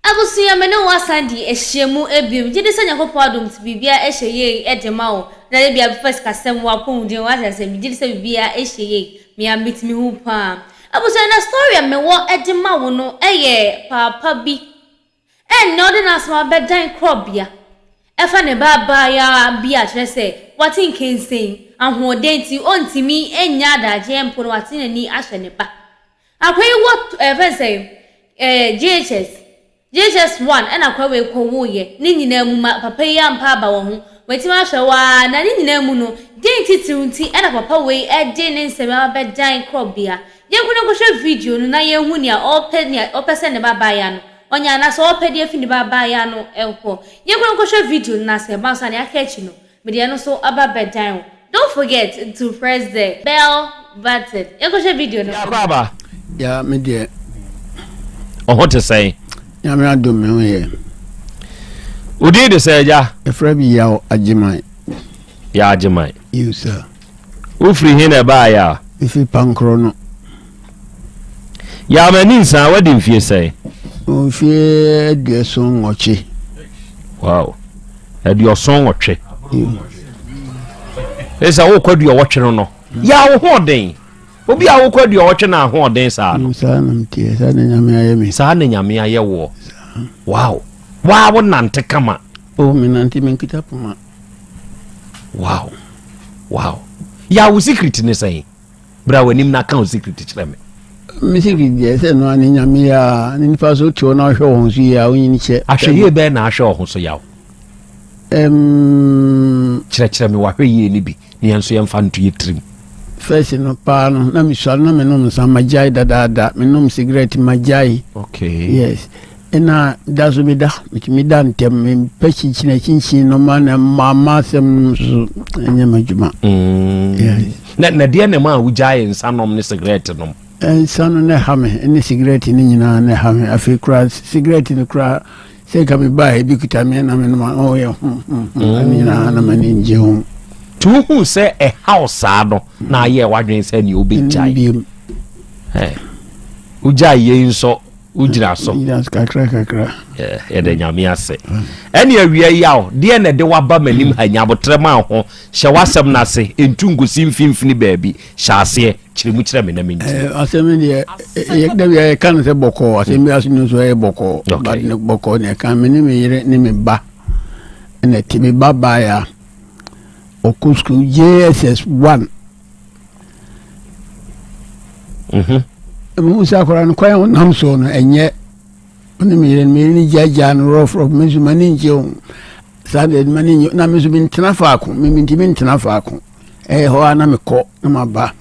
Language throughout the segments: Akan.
Abusua me ne wo asan di ahyiamu bio. Megye di sɛ Nyankopɔn adom nti biribiara hyɛ yie de ma wo. Na da biara bɛfa sikasɛm, w'apɔmuden, wate aseɛ, megye di sɛ biribiara hyɛ yie. Me ara metumi hu paa. Abusua na story a mewɔ de ma wo no yɛ paapa bi ɛnnɛ ɔde n'asɛm abɛdan korɔbea ɛfa ne ba abaayewa bi a kyerɛ sɛ wate nkensen, ahoɔden nti ɔntumi nnya adagyeɛ mpo na wate n'ani ahwɛ ne ba. Akwa yi wɔ ɛɛ fɛn sɛ ɛɛ JHS JHS one ɛna akwa wei kɔ wo yɛ ne nyinaa mu ma papa yi ampa aba wɔ ho watumi ahwɛ wo aa na ne nyinaa mu no den titiriw nti ɛna papa wei ɛde ne nsɛm aba bɛdan korɔbea yɛnkɔ na nkɔhwɛ video no na yɛnhu nea ɔpɛ nea ɔpɛ sɛ ne ba abaayewa no ɔnya anaasɛ ɔpɛ de afi ne ba abaayewa no hɔ yɛnkɔ na nkɔhwɛ video no na sɛ ɛba nso a nea aka akyi no Mede ɛno nso aba bɛdan wo. Don't forget to press the bell button. Yɛnkɔhwɛ video no. Yɛakɔ aba. Ya me deɛ. Ɔho te sɛn? Nyame adom me ho yɛ. Wo din de sɛ agya? Ɛfrɛ me Yaw Agyeman. Yaw Agyeman. Yiw sir. Wofiri he na ɛbaeɛ a? Mefiri Pankorɔ no. Yaw m'ani nsa, wadi mfie sɛn? Mfie 78. Wow. 78. Ɛsɛ wokɔ aduɔwɔtwe no no. Yɛ wo ho ɔden. Obi a wokɔ aduɔwɔtwe na ahoɔden saa no. Saa na meteɛ, saa na Nyame ayɛ me. Saa na Nyame ayɛ woɔ. Wow. Waa wo nante kama. Oh, me nante me nkita poma. Wow. Wow. Yɛ wo secret ne sɛn? Bra w'anim na ka wo secret kyerɛ me. Me secret deɛ sɛ no ane Nyame yɛ a ne nipa so te hɔ na ɔhwɛ wɔn so yie a wonyini kyɛ. Ahwɛyie bɛn na ahwɛ wo ho so yaw? Kyerɛkyerɛ me w'ahwɛyie no bi na yɛn nso yɛmfa nto yɛ tirim. First no paa no na mesuare na menom nsa magyae dadaada menom cigarette magyae. Okay. Yes. Ɛna da so meda metumi da ntɛm mempɛ kyinkyin akyinkyin no ma na mama asɛm no nso ɛnyɛ m'adwuma. Mm. Na na deɛ na ɛma a wogyae nsa nom ne sigaret nom? Nsa no na ɛha me ne sigaret no nyinaa na ɛha me afei koraa sigaret no koraa sɛ nka mebaa ebi kuta me na menom a ɔyɛ ho ho ɛno nyinaa na m'ani ngye ho. Nti wohuu sɛ ɛhaw saa no na ayɛ w'adwene sɛ nea wobɛgyae? Wogyae yei nso wogyina so. Gyina so kakra kakra. Yɛda Nyame ase. Ɛne awia yi aw, deɛ na ɛde waba m'anim ha nya abotrɛ ma ho, hyɛ w'asɛm no ase, ntu nkosi mfimfini baabi, hyɛ aseɛ, kyerɛ mu kyerɛ me na mentie. Eh, asɛm no deɛ, eh, da bia yɛka no sɛ bɔkɔɔ, asɛm bi aso no nso ɛyɛ bɔkɔɔ. But ne bɔkɔɔ na ɛka me ne me yere ne me ba ɛna ɛte me ba baeɛ a ɔkɔ sukuu JSS 1 Mhm. Mehu sɛ akwadaa no kwan a ɔnam soɔ no ɛnyɛ ɔne me yere no me yere no gyaagyaa no rɔfrɔf me nso m'ani ngye ho saa deɛ m'ani ngye na me nso mentena faako me mentumi ntena faako ɛyɛ hɔ a na mekɔ na maba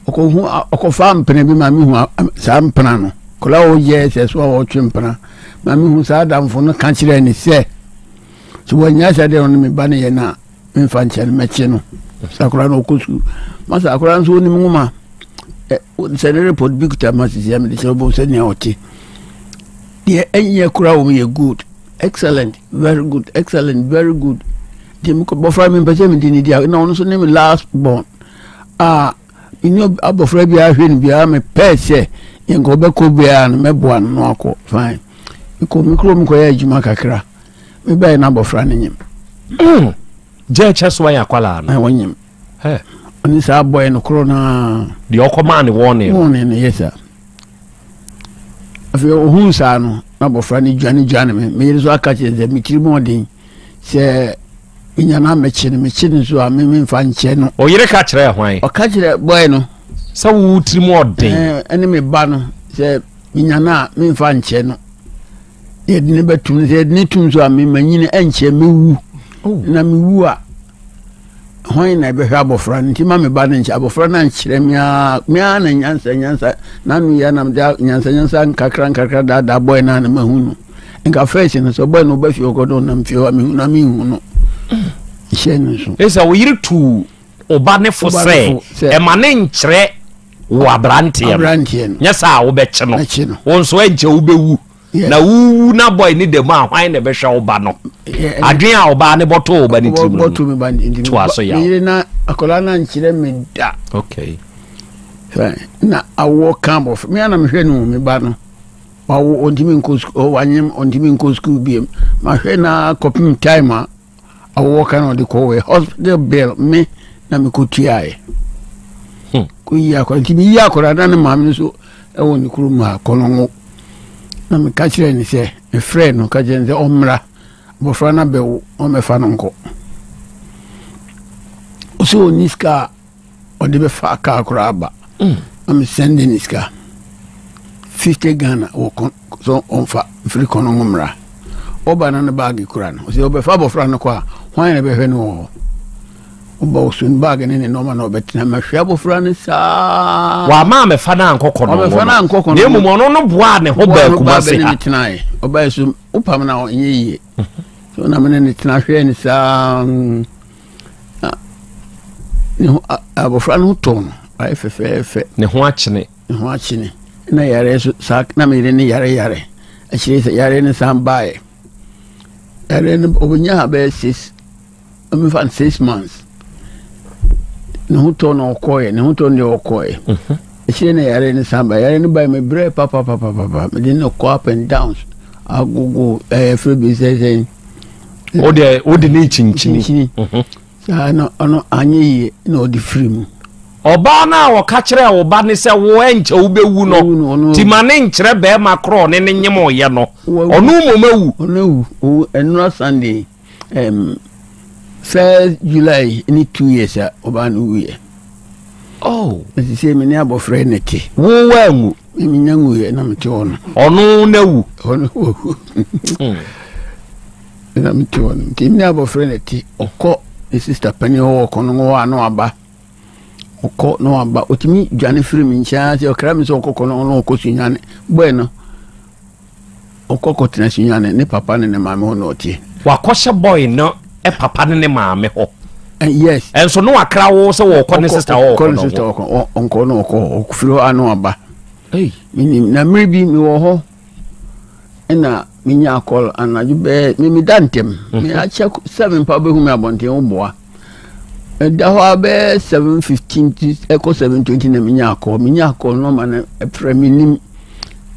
ɔkɔhu ɔkɔfa mpena bi ma mehu saa mpena no kɔla a ɔyɛ sɛ so a ɔtwe mpena ma mehu saa adamfo no ka kyerɛɛ ne sɛ sɛ wɔanya sɛ deɛ ɔne me ba no yɛ no a memfa nkyɛ no mɛkye no sɛ akwadaa no ɔkɔ sukuu masa akwadaa nso ɔnim nwoma sɛ ne report bi kuta ma sisi a mede kyerɛ bɔ sɛnea ɔte deɛ ɛnyɛ koraa wɔn yɛ good excellent very good excellent very good nti bɔfra mi mpɛ sɛ mede ne di a na ɔno nso ne me last born a mene abɔfra biara hwɛ no biara mepɛɛ sɛ yɛnka ɔbɛkɔ biara no mɛboa no no akɔ fine mekɔ me kurom kɔyɛ adwuma kakra mebɛyɛ na abɔfra no nyim. Mm. Gye kyɛ so ayɛ akwadaa no. Wɔnyim. Ɔne saa bɔyɛ no korɔ naa. Deɛ ɔkɔmaa ne wɔne no. Wɔne no yɛ saa. Afei ohun saa no na abɔfra no dwane dwane me. Me yere nso aka kyerɛ sɛ me tiri mu ɔden sɛ menya no amɛkye no mekye no nso a me memfa nkyɛ no. Ɔyere ka kyerɛ hwan? Ɔka kyerɛ bɔyɛ no. Sɛ wo tiri mu ɔden. Ɛne me ba no sɛ menya no a memfa nkyɛ no. Yɛde ne bɛtum no sɛ yɛde ne tum so a memanyini ɛnkyɛ mewu oh. Na mewu a hwan na ɛbɛhwɛ abɔfra no nti ma me ba no nkyɛ abɔfra no ankyerɛ me a me a na nyansa nyansa n'ano yɛ na mede nyansa nyansa nkakra nkakra daadaa bɔe no a na mahu no nka fɛs no sɛ bɔe no ɔba fie ɔkɔ no ɔnam fie hɔ a mehu na menhu no hyɛ no so. Ɛsɛ wo yere tuu ɔba ne fo sɛ ɛma ne nkyerɛ wo aberanteɛ no nyɛ saa a wobɛkye no wo nso ɛnkyɛ wobɛwu na wowu na bɔe ne dɛm a hwan na ɛbɛhwɛ wo ba no adwene a ɔbaa ne bɔtoo wo ba ne tirim no toa so yaw meyere na akwadaa no ankyerɛ me da okay na awoɔ ka abɔfra me ana mehwɛ no me ba no. Wawo ɔntumi nkɔ sukuu, wanyem ɔntumi nkɔ sukuu biem. Mahwɛ na kɔpem time a awowɔ ka na ɔde kɔwɛ hospital bill me na mekɔtuaeɛ. Kɔyi akwadaa nti meyi akwadaa na ne maame no so ɛwɔ ne kurom ha Kɔnɔngo. Na meka kyerɛɛ no sɛ mefrɛɛ no ka kyerɛ no sɛ ɔmmra abɔfra no abɛwo ɔmmɛfa no nkɔ. Ɔsɛ ɔnni sika a ɔde bɛfa kaa koraa aba mm. Na mesɛnde ne sika 50 Ghana wɔ kɔn so ɔmfa mfiri kɔn no ho mmra. Ɔba na ne baage kura no, ɔsɛ ɔbɛfa abɔfra no kɔ a, hwan na ɛbɛhwɛ no wɔ hɔ? Ɔba ɔso ne baage ne ne nneɛma na ɔbɛtena mahwɛ abɔfra no saa. Wama amɛfa no ankɔ kɔnɔ ɔbɛfa no ankɔ kɔnɔ na mmom ɔno no boaa ne ho baa Kumase ha. Tenaeɛ ɔbaeɛ so wopam no a ɔnyɛ yie so na mene ne tena hwɛɛ ne saa na ne ho abɔfra no ho tɔɔ no, ayɛ fɛfɛɛfɛ. Ne ho akyene. Ne ho akyene. Na yare so saa na me yere ne yare yare. Akyire sɛ yare no san baeɛ. Yare no ɔbɛnya ha bɛyɛ six, mefa no 6 months. Ne ho tɔ no ɔkɔɛ, ne ho tɔ no deɛ ɔkɔɛ. Akyire na yare no san baeɛ. Yare no baeɛ mebrɛ papapapapa. Mede no kɔ up and downs. Agogo ɛyɛ firi bi sɛ sɛn. O deɛ o de ne kyinkyini. Mhm. Saa na ɔno anyɛ yie na ɔde firi mu. Ɔbaa no a ɔka kyerɛɛ wo ba ne sɛ wo ɛnkyɛ wobɛwu no, ti ma ne nkyerɛ bɛrima korɔ ɔne ne nyem ɔyɛ no, ɔno mmom awu. Ɔno awu, owu ɛnora Sunday, first July ne 2 years a ɔbaa no wuyɛ. Oh. Ɛti sɛ me ne abɔfra yi na te. Wo wanwu. Me nya nwuyɛ na mete hɔ no. Ɔno na wu. Ɔno wawu. Na mete hɔ no. Nti me ne abɔfra na te. Ɔkɔ ne sista panin hɔ wɔ kɔno hɔ a na waba. Ɔkɔ na waba. Ɔtumi dwane firi me nkyɛn sɛ ɔkra me sɛ ɔkɔ kɔno na ɔkɔ Sunyani. Bɔɛ no. Ɔkɔ kɔtena Sunyani ne papa ne ne maame hɔ na ɔte. Wakɔhyɛ bɔe no papa ne ne maame hɔ. Yes. Ɛnso no wakra wo sɛ wɔkɔ ne sista hɔ. Ɔkɔ ne sista hɔ ɔnkɔ na ɔkɔ hɔ ɔfiri hɔ ano aba. Menim na mmere bi mewɔ hɔ ɛna menya akɔl anadwo bɛɛ me meda ntɛm. Mhm. Me akyɛ 7 pa wobɛhu me abɔnten woboa. Ɛda hɔ a bɛyɛ 7:15 ɛkɔ 7:20 na menya akɔl. Menya akɔl na ɔma no ɛfrɛ me nim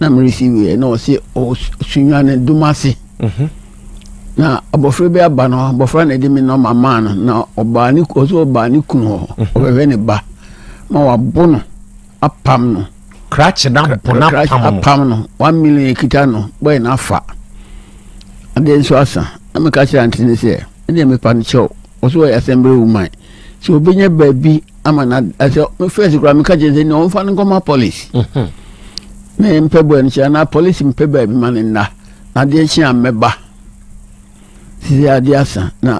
na me receive yɛ na ɔse ɔsunwane Domase. Mhm. Na abɔfra bi aba no, abɔfra na ɛde me nɔma maa no, na ɔbaa ne ɔsɛ ɔbaa ne kunu hɔ, mhm. ɔbɛhwɛ ne ba ma wabo no apam no. Krakye na bo na apam no. Apam no 1 million ekita no bɔyɛ na afa. Adeɛ nso asa na meka kyerɛ ante ne sɛ ɛdeɛ mepa no kyɛw ɔsɛ ɔyɛ assembly woman sɛ ɔbɛnya baabi ama na sɛ first koraa meka kyerɛ sɛ nea ɔmfa no nkɔma police mhm. na yɛmpɛ bɔɛ no kyerɛ anaa police mpɛ baabi ma no nna. Adeɛ kye a mɛba. Sisi adeɛ asa na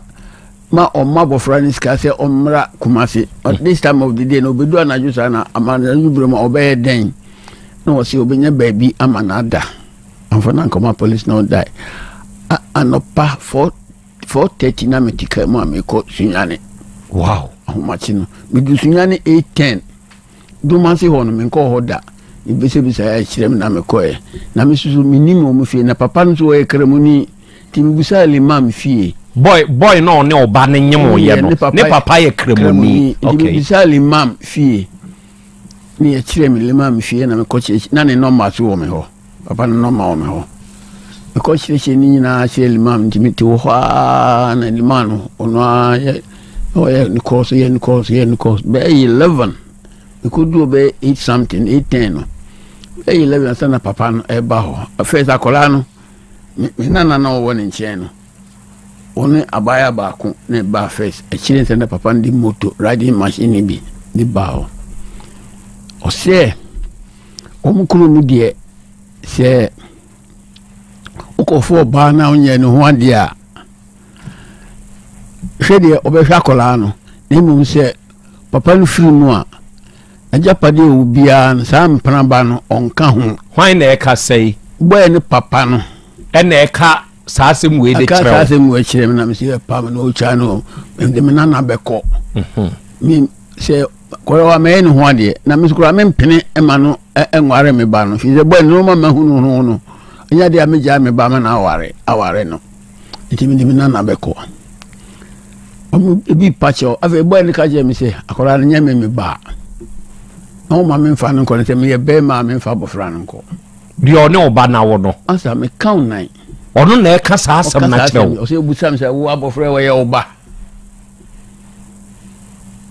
ma ɔma abɔfra no sika sɛ ɔmmra Kumasi. But this time of the day na ɔbɛdu anadwo saa na ama anadwo berɛ mu a ɔbɛyɛ dɛn na ɔsɛ ɔbɛnya baabi ama no ada. Amfa no ankɔma police na ɔdae. Anɔpa 4:30 na mete kaa mu a mekɔ Sunyani. Wow. Ahomakye no. Medu Sunyani 8:10. Domase hɔ no, menkɔɔ hɔ da. Mebisabisaeɛ kyerɛ me na mekɔeɛ. Na me nso mennim wɔn fie. Na papa no nso ɔyɛ Kramoni. Nti mebisaa Limam fie. Boy boy na ɔne ɔba no nyem ɔyɛ no, ne papa yɛ Kramoni. Nti mebisaa Limam fie. Ne yɛkyerɛ me Limam fie na mekɔ kyerɛ na ne nɔmba nso wɔ me hɔ. Papa no nɔma wɔ me hɔ. Mekɔ kyerɛkyerɛ ne nyinaa kyerɛ Limam nti mete wɔ hɔ ara na Limam no ɔno ara yɛ ɔyɛ ne kɔɔso yɛ ne kɔɔso yɛ ne kɔɔso bɛyɛ 11 mekɔduru bɛyɛ 8 something 8:10 no bɛyɛ 11 ansa na papa no ɛba hɔ. First akwadaa no me nana na ɔwɔ ne nkyɛn no ɔne abaayewa baako na ɛbaa first akyire nsɛ na papa no de moto riding machine bi de baa hɔ. Ɔsɛ Wɔn kuro mu deɛ, sɛ wokɔfo ɔbaa na wonyɛ ne ho adeɛ a, hwɛ deɛ ɔbɛhwɛ akwadaa no. Na mmom sɛ papa no firi mu a, agyapadeɛ a ɔwɔ biara no, saa mpena ba no, ɔnka ho. Hwan na ɛka sɛi? Bɔɛ ne papa no. Ɛna ɛka saa asɛm wei de kyerɛ wo? Ɛka saa asɛm wei kyerɛ me na mesɛ yɛ pam no ɔtwa no, mede me nana bɛkɔ. Mhm. Me sɛ Kɔrɔ wa mɛyɛ ne ho adeɛ na me koraa mempene ma no nware me ba no firi sɛ bɔɛ nneɛma mahunu no no ɛnyɛ adeɛ a megyaa me ba ma no aware aware no nti mede me nana bɛkɔ ɔmo ebi pa kyɛw afei bɔɛ no ka kyerɛ me sɛ akwadaa no nyɛ me me ba na wɔma memfa no nkɔ no sɛ meyɛ bɛrima a memfa abɔfra no nkɔ. Deɛ ɔne wo ba no awo no. Asa meka wo nan. Ɔno na ɛka saa asɛm no akyerɛ wo. Ɔsɛ obusa me sɛ wo abɔfra wɔyɛ wo ba.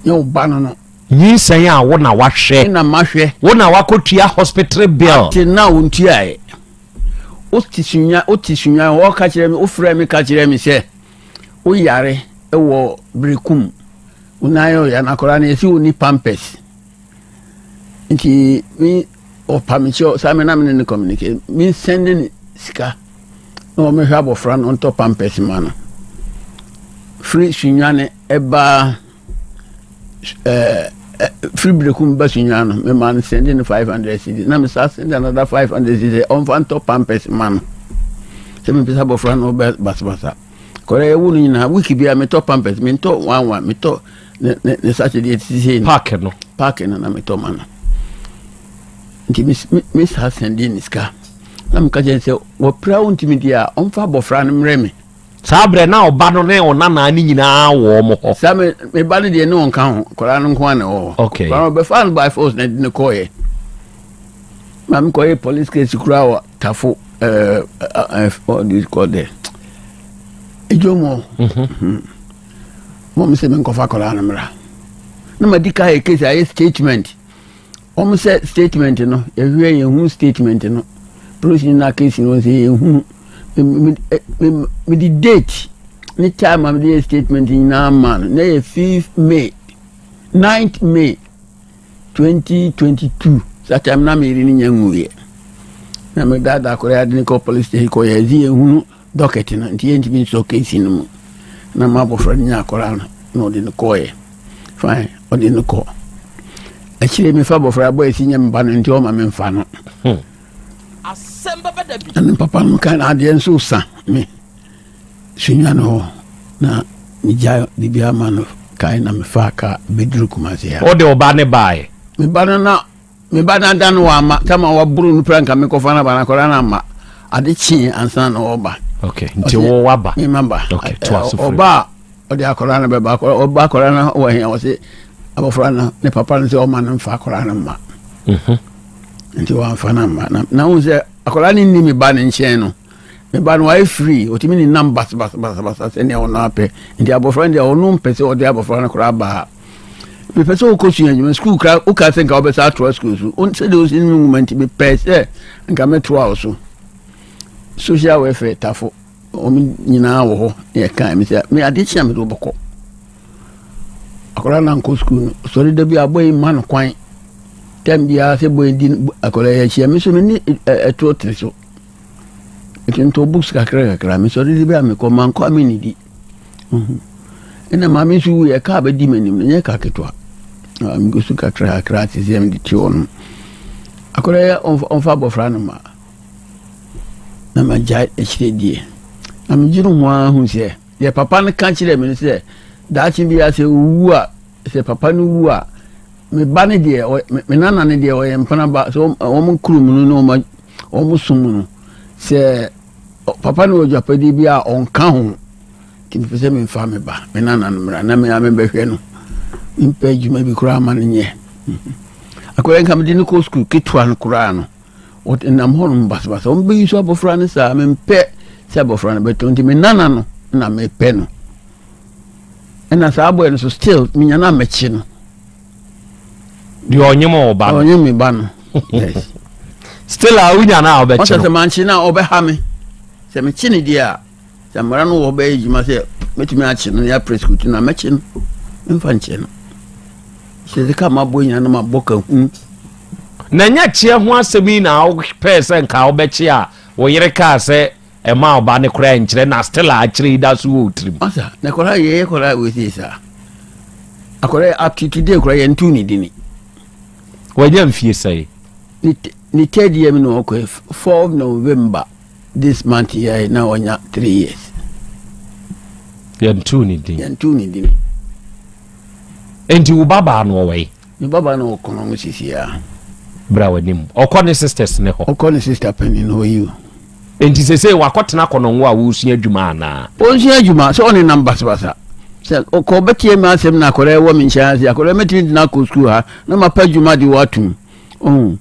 Nyɛ wo ba no no. Nyinsɛn a wo na wahwɛ. Na mahwɛ. Wo na wakɔtua hospital bill. Ate na wo ntuaeɛ. Wote sunya wote sunya wɔka kyerɛ me wofrɛ me ka kyerɛ me sɛ woyare wɔ berekum. Wo nan yɛ ɔya na akwadaa no yɛsi wo ni pampers. Nti me ɔpa me kyɛw saa me na me ne no communicate me send ne sika na wɔmɛhwɛ abɔfra no ɔntɔ pampers ma no firi Sunyane ɛbaa ɛɛ firi Berekum ba Sunyane no mema no send no 500 cedis na me saa send another 500 cedis ɔmfa ntɔ pampers ma no sɛ mepɛ sɛ abɔfra no ɔbɛ basabasa kɔrɛ ɛwo no nyinaa week biara metɔ pampers mentɔ one one metɔ ne ne ne sachet deɛ ti sei no paaki no paaki no na metɔ ma no nti me me saa sɛnde ne sika na meka kyerɛ sɛ wɔpira wo ntumi deɛ a ɔmfa abɔfra no mmerɛ me saa berɛ na ɔba no ne ɔnanaa no nyinaa wɔ ɔmo hɔ saa me me ba no deɛ ne ɔnka ho kɔraa no nko ara na ɛwɔ hɔ okay kɔraa no bɛfa no by force na ɛde no kɔɔyɛ ma mekɔyɛ police case koraa wɔ tafo ɛɛ ɛɛ what do you call there edwom hɔ mhm. Wɔn sɛ menkɔfa akwadaa no mmra. Na madi ka yɛ case ayɛ statement. Wɔn sɛ statement no yɛhwɛ yɛn hu statement no. Polisi na case no wɔn sɛ yɛn hu. Mede date ne time a mede yɛ statement nyinaa ma no. Na yɛ 5 May, 9th May 2022. Saa time na meyere no nya nwuiɛ. Na medaadaa akwadaa de ne kɔ police station kɔ yɛ ɛdze yɛn hunu. Dɔkɛt no nti yɛntumi nsɔ keesi no mu na ma abɔfra no nya akwadaa no na ɔde no kɔɔeɛ fine ɔde no kɔ akyire mefa abɔfra abɔ ɛsi nyɛ mba no nti ɔma memfa no hmm. ɛne papa no ka na adeɛ nso sa me sunya no hɔ na megya biribiara ma no kae na mefaa ka bɛduru Kumase ha wode ɔba ne baeɛ me ba no na Me ba no ada no wamma tama waboro no pira nka mekɔfa no aba no akwadaa no amma ade kyee ansa na ɔba. Okay, nti wo waba. Me ma ba. Okay, to aso firi. Ɔba a ɔde akwadaa no bɛba ɔba akwadaa no wɔ hɛn ɔse abɔfra no ne papa no sɛ ɔma no mfa akwadaa no mma. Mhm. Nti wamfa no amma na na wohu sɛ akwadaa no nni me ba no nkyɛn no me ba no wayɛ free ɔtumi ne nam basabasabasa sɛnea ɔno apɛ nti abɔfra no deɛ ɔno mpɛ sɛ ɔde abɔfra no koraa baa mepɛ sɛ wokɔ sua adwuma sukuu kora woka sɛ nka wobɛsa atoa sukuu so sɛdeɛ wosi no nwoma nti mepɛɛ sɛ nka mɛtoa wo so social welfare tafo wɔn nyinaa wɔ hɔ na yɛka me sɛ me ade kyea mede wobɛkɔ akwadaa no ankɔ sukuu no sɔre da bi abɔ yi ma no kwan tɛm biara sɛ bɔ yi di akwadaa yi akyia me so me ne ɛtoɔ tene so nti books kakra kakra me sɔre da bi a mekɔ mankɔ a mennidi Ɛna maame nso wuiɛ, kaa bɛdi m'anim no, nyɛ kaa ketewa. Mekɔ su kakra kakra te sɛ mede te hɔ no. Akwadaa yi ɔmfa abɔfra no ma na magyae akyire die. Na medwene ho ara hu sɛ deɛ papa no ka kyerɛɛ me no sɛ daakye biara sɛ ɔwu a sɛ papa no wu a me ba no deɛ me nana no deɛ ɔyɛ mpena ba sɛ wɔn kurom no na wɔn som no sɛ Papa no wɔ agyapadeɛ bi a ɔnka ho nti mepɛ sɛ memfa me ba me nana no mmra na me a mebɛhwɛ no mempɛ adwuma bi koraa ma no nyɛ akwadaa nka mede no kɔ sukuu ketewa no koraa no wɔnam hɔ nom basabasa wɔbɛyi so abɔfra no saa mempɛ sɛ abɔfra no bɛtɔ nti me nana no na mepɛ no ɛna saa abɔɛ no so still menya no a mɛkye no Deɛ ɔnyem wo ba no. Ɔnyem me ba no. Yes. Still a wonya no a ɔbɛkye no. Sɛ mankye no a ɔbɛha me. Sɛ mekye no deɛ a, sɛ mmara no wɔ bɛyɛ adwuma sɛ mɛtumi akye no ne aprɛsikutu no a mɛkye no. Memfa nkyɛ no. Sɛ sɛ ka mabɔ nyina no mabɔ ka hunu. Na ɛnyɛ kyeɛ ho asɛm yi na wopɛɛ sɛ nka wobɛkye a wo yere kaa sɛ ɛma ɔba no koraa nkyerɛ na still a akyerɛ yi da so wɔ wo tirim. Asa na kɔla yɛ yɛ kɔla wɔ sie saa. Akɔla up to today kora yɛn tu ne dini. Wanya mfie sɛe. Ne ne third year mi na ɔkɔ 4 November this month yɛ na wanya 3 years. Yɛn tu ne din. Yɛn tu ne dini. Enti wo ba baa no ɔwɔ yi. Me ba baa no wɔ kɔnɔ ho sisi a. Bra w'anim. Ɔkɔ ne sisters ne hɔ. Ɔkɔ ne sister panyin hɔ yi o. Enti seesei wakɔtena kɔnɔngo a ɔresua adwuma anaa? Ɔnsua adwuma, sɛ ɔnenam basabasa. Sɛ ɔkɔ ɔbɛtie m'asɛm na akwadaa yi wɔ me nkyɛn ase, akwadaa yi mɛtumi de no akɔ sukuu ha na mapɛ adwuma de wo atom. Ɔhu.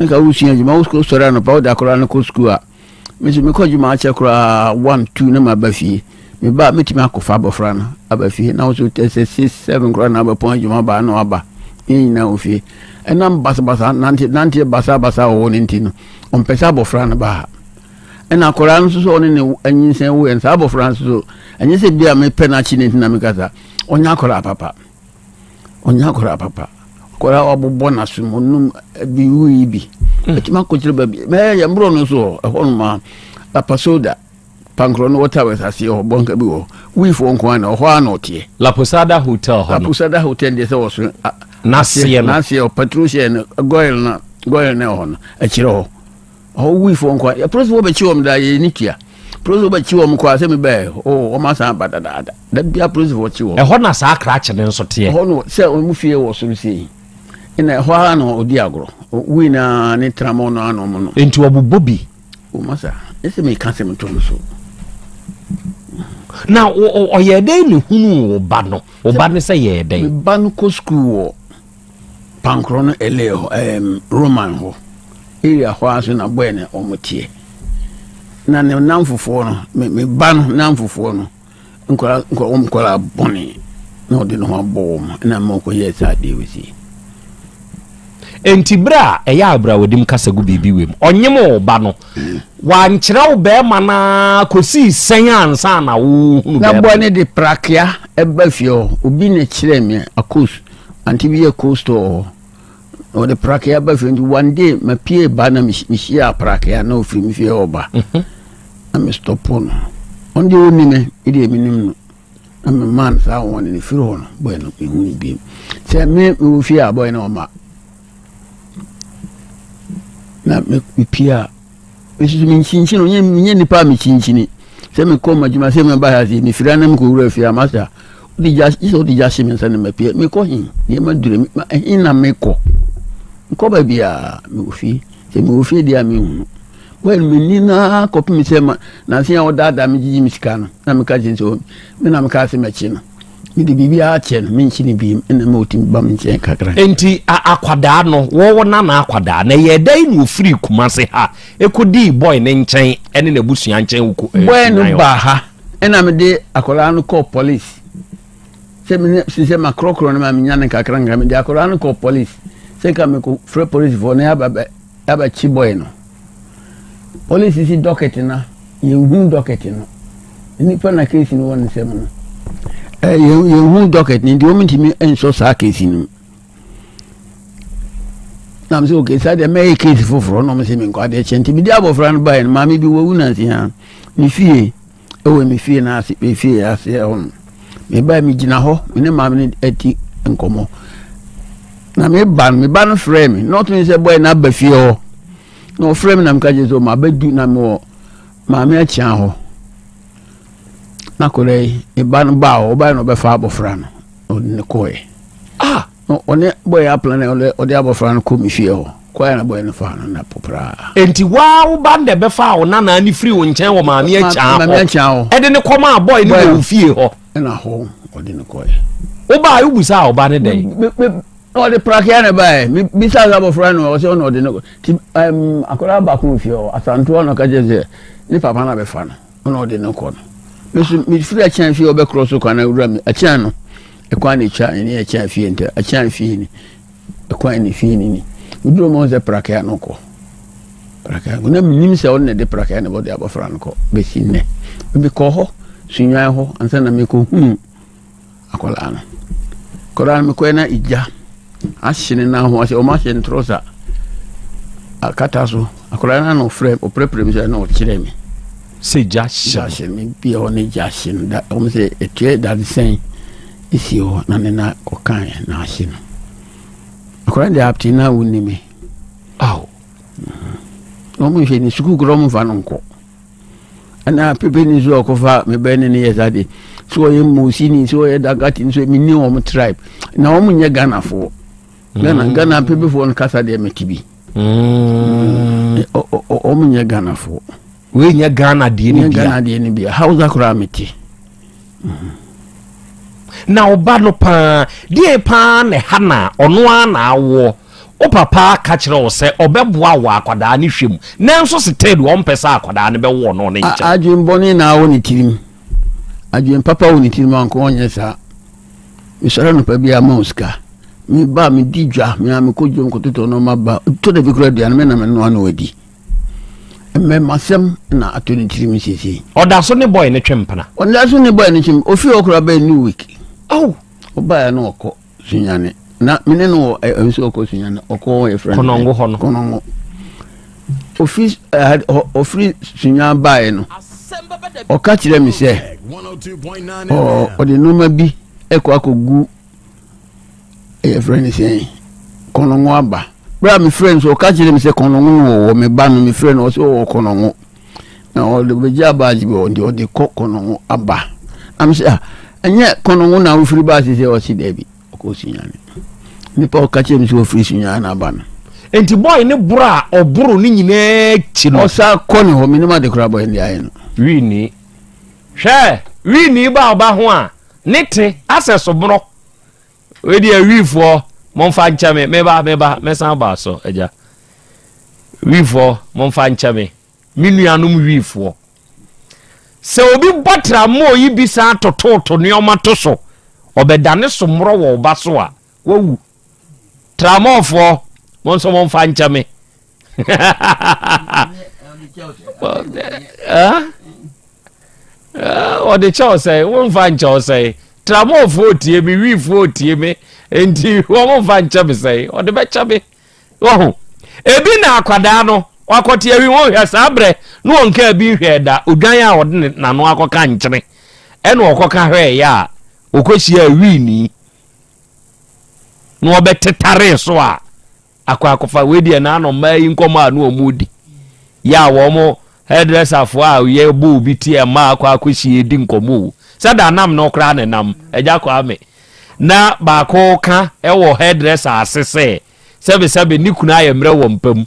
Na nka wosua adwuma, wosɔre anɔpa wode akwadaa no kɔ sukuu a, me nso mekɔ adwuma akyɛ koraa one two na maba fie. Meba a mɛtumi akɔfa abɔfra no aba fie na wo nso sɛ six seven koraa na abɛpɔn adwuma baa na waba. Yɛn nyinaa wɔ fie. Ɛnam basabasa nante nanteɛ basabasa wɔ hɔ no nti no, ɔmpɛ sɛ abɔfra no ba ha. Ɛna akwadaa no nso sɛ ɔne ne anyinsɛn woeɛ no, saa abɔfra no nso so, ɛnyɛ sɛ bi a mepɛ no akyi no nti na meka saa. Ɔnyɛ akwadaa papa. Ɔnyɛ akwadaa papa. Akwadaa a wabobɔ n'asom, ɔnom bi wui bi. Ɛtumi hmm. akɔkyerɛ baabi. Mɛyɛ yɛn borɔ no so hɔ, ɛhɔ nom a, Lapasoda, Pankorɔ no Water Works aseɛ hɔ, bɔnka bi wɔ hɔ. Wuifoɔ nko ara na ɛhɔ ara na ɔteɛ. La Posada Hotel hɔ no. La Posada Hotel deɛ sɛ wɔ so. N'aseɛ no. N'aseɛ hɔ, petrol share no, goil no, goil no ɛwɔ hɔ no, akyire hɔ. Ɔhɔ wuifoɔ nko ara. Apolisifoɔ bɛkyi wɔn daa yɛn ani tua. Apolisifoɔ bɛkyi wɔn kɔ a sɛ mebɛɛ oh wɔn asan aba dadaada. Da bi apolisifoɔ kyi wɔn. Ɛhɔ na saa krakye no nso teɛ. Ɛhɔ no sɛ wɔn fie wɔ soro sei. Ɛna ɛhɔ ara na ɔdi agorɔ. Wui na ne tramɔ no ano no. Nti ɔbobɔ bi. O masa, ɛsɛ meka sɛm to no so. Na ɔyɛɛ dɛn na ehunuu wo ba no? Wo ba no sɛ yɛɛ dɛn? Me ba no kɔ sukuu wɔ Pankorɔ no LA hɔ ɛɛm Roman hɔ area hɔ ara so na bɔɛ na wɔn teɛ. Na ne namfofoɔ no me me ba no namfofoɔ no nkwadaa nkwadaa wɔn nkwadaa bɔne na ɔde ne ho abɔ wɔn ɛna mma ɔkɔ yɛ saa adeɛ wɔ sie. Enti berɛ a ɛyɛ abrawadim kasa gu biribi wei mu ɔnyem wo ba no wankyerɛ wo bɛrima no ara kɔsii sɛn ansa na wohunu bɛrima no? Na bɔɛ no de prakea ɛba fie hɔ obi na kyerɛ me akos Auntie bi yɛ cold store wɔ hɔ. Na ɔde prakea ba fie nti one day mapue ba na mehyia prakea na ɔfiri me fie hɔ ba. Mhm. Na me stɔpo no. Ɔno deɛ ɔnni me, me deɛ menim no. Na memaa no saa wɔn ne firi hɔ no bɔyɛ no mehu no biem. Sɛ me mewɔ fie a bɔyɛ no ɔma. Na mepie a mesusu menkyinkyin ɔnyɛ menyɛ nipa a mekyinkyini. Sɛ mekɔ m'adwuma sɛ meba ha sei mefiri ha na mekɔwura fie a masa wode gya gye sɛ wode gya hye me nsa na mapue mekɔ he nneɛma dure me ma ɛhe na mekɔ nkɔ baabiaa mewɔ fie sɛ mewɔ fie deɛ a menhunu bɔyɛ no menni naa kɔpem sɛ ma nanse a wɔdaadaa me gyegye me sika no na meka kyerɛ sɛ me na mekaa sɛ mɛkye no mede biribiara kyɛ no menkye no biem ɛna ma ɔtumi ba me nkyɛn kakra. Enti akwadaa no wɔwɔ nana akwadaa na ɛyɛ dɛn na ɔfirii Kumase ha ɛkɔdii boy no nkyɛn ɛne n'abusua nkyɛn wɔ Boy no baa ha ɛna mede akwadaa no kɔɔ police sɛ mene sɛ makorɔkorɔ no ma menya no nkakra nkakra mede akwadaa no kɔɔ police sɛ nka mekɔfrɛ policefoɔ na yɛaba yɛabɛkye boy no police si docket na yɛnhu docket no nipa na case no wɔ ne nsam no yɛnhu docket no nti wɔn ntumi nsɔ saa case no mu na m sɛ okay saa deɛ mɛyɛ case foforɔ na ɔmo sɛ menkɔ adeɛ kyɛ nti mede abɔfra no baeɛ no maame bi wawu nansi ha ne fie ɛwɔ me fie no ase me fie ase ɛhɔ no mebae megyina hɔ me ne maame no ati nkɔmmɔ na meba no meba no frɛ me na ɔtumi sɛ bɔɛ no aba fie hɔ na ɔfrɛ me na meka kyerɛ sɛ mabɛdu na mewɔ maame akyea hɔ na akɔda yi meba no baa hɔ ɔbae na ɔbɛfa abɔfra no ɔde ne kɔɛ ah Na ɔne bɔyɛ aplan na ɔde ɔde abɔfra no kɔ me fie hɔ. Kɔɛ na bɔyɛ no faa no na popraa. Enti waa wo ba no na ɛbɛfaa wo nanaa no firi wo nkyɛn wɔ maame akyaa hɔ. Maame akyaa hɔ. Ɛde no kɔmaa bɔyɛ no wɔ wo fie hɔ. Ɛna hɔ ɔde no kɔɛ. Wo baa wo busaa wo ba no dɛn? Me me na ɔde prakea na ɛbaeɛ. Me bisaa sɛ abɔfra no ɔsɛ ɔna ɔde no kɔ. Ti ɛm akwadaa baako wɔ fie hɔ Asantewa na ɔka kyerɛ sɛ ne papa na bɛfa no. Ɔna ɔde no kɔ no. Me nso mefiri akyɛn fie ɔbɛkorɔ so kwan awura me akyɛn no ɛkwan na ɛtwa ɛne akyɛn fie nti akyɛn fie ni ɛkwan ne fie ni ni meduro mu sɛ prakea no kɔ prakea no na menim sɛ ɔno na ɛde prakea no bɔde abɔfra no kɔ bɛsi nnɛ mekɔ hɔ sunwan hɔ ansa na mekɔhunu Akwadaa no. Akwadaa no mekɔɛ na egya ahye ne nan ho ase wɔn ahyɛ no trɔsa akata so. Akwadaa no na ɔfrɛ ɔprɛprɛ mi sɛ na ɔkyerɛ mi. Sɛ gya hye no. Gya hye no bi hɔ ne gya hye no da wɔn sɛ etua dadesɛn esi hɔ na ne nan kɔkae na ahye no. Akwadaa no deɛ up till now wonni mi. Aw. Na wɔn nhwɛ ne sukuu koraa wɔn mfa no nkɔ. Ɛna pepe ni nso ɔkɔfa me bɛn ne ne yɛ saa de sɛ ɔyɛ mosini sɛ ɔyɛ dagati nso menni wɔn tribe na wɔn nyɛ ghanafoɔ ghana mm. ghana pepefoɔ no kasa deɛ mete bi mm. wɔn nyɛ ghanafoɔ wei nyɛ ghana deɛ no bia ghana deɛ no bia hausa koraa mete mm. Na ɔba no paa deɛ paa na ɛha na ɔno ara na awoɔ. Wo papa ka kyerɛ wo sɛ ɔbɛboa wo wɔ akwadaa no hwɛ mu, nanso still ɔmpɛ sɛ akwadaa no bɛwo ɔno ne nkyɛn. Adwene bɔne na awɔ ne tirim. Adwene papa wɔ ne tirim a, anka ɔnyɛ saa. Mesɔre anɔpa biara ma wo sika. Meba a medi dwa, me a mekɔ dwom kɔtotɔ nneɛma ba. Tɔ da bi koraa aduane me na menoa na wadi. Mmɛmasɛm na ato ne tirim seesei. Ɔda so ne boy no twe mpena. Ɔda so ne boy no twe mpena. Ofii hɔ koraa bɛyɛ new week. Aw! Ɔbaeɛ na ɔkɔ. Sunyani na me ne no wɔ ɛ nso ɔkɔ Sunyani ɔkɔ hɔ yɛ frɛ no Kɔnɔngo hɔ no Kɔnɔngo ofi ɛ ɔfiri Sunyani baeɛ no ɔka kyerɛ me sɛ ɔ ɔde nneɛma bi ɛkɔ akɔgu ɛyɛ frɛ no sɛn Kɔnɔngo aba berɛ a mefrɛ no so ɔka kyerɛ me sɛ Kɔnɔngo no wɔwɔ me ba no mefrɛ no ɔsɛ ɔwɔ Kɔnɔngo na ɔde bɛgye abaagye bi ɔde ɔde kɔ kɔnɔngo aba na mesɛ ah ɛnyɛ kɔnɔngo na wofiri baa sɛ ɔse daabi ɔkɔ sunyane nipa ɔka kyerɛ me sɛ ɔfiri sunyane aba no nti bɔɔl ne boro a ɔboro ne nyinaa akyi no ɔsa kɔ ne hɔ menim ade koraa bɔɔl ne ayɛ no wini hwɛ wini ba ɔba ho a ne te asɛ soborɔ Wei deɛ wifoɔ momfa nkyɛ me meba meba mɛsan aba so agya wifoɔ momfa nkyɛ me me nuanom wifoɔ sɛ obi bɔ tramɔɔ yi bi san tototo nneɛma to so ɔbɛdane so mmorɔ wɔ ɔba so a wawu tramɔɔfoɔ mo nso momfa nkyɛ me ɔde kyɛw sɛ womfa nkyɛw sɛ tramɔfoɔ tie me wiifoɔ tie me nti wɔn mfa nkyɛ me sɛ ɔde bɛkyɛ me wɔho ebi na akwadaa no wakɔte awi wɔn hwɛ saa berɛ na wɔn kaa bi nhwɛ da odwan a ɔde n'ano akɔka nkyene ɛna ɔkɔka hwɛɛ yɛ a ɔkɔhyia wiini na ɔbɛtetare so a Akɔ akɔfa wei deɛ na ano mmaa yi nkɔmɔ a na wɔn di yɛ a wɔn hairdresser foɔ a yɛ bɔ obi ti mmaa akɔ akɔhyia edi nkɔmɔ o sɛ da nam no koraa ne nam agya Kwame na baako ka ɛwɔ hairdresser ase sɛ sɛbesɛbe ne kunu ayɛ mmerɛ wɔ mpa mu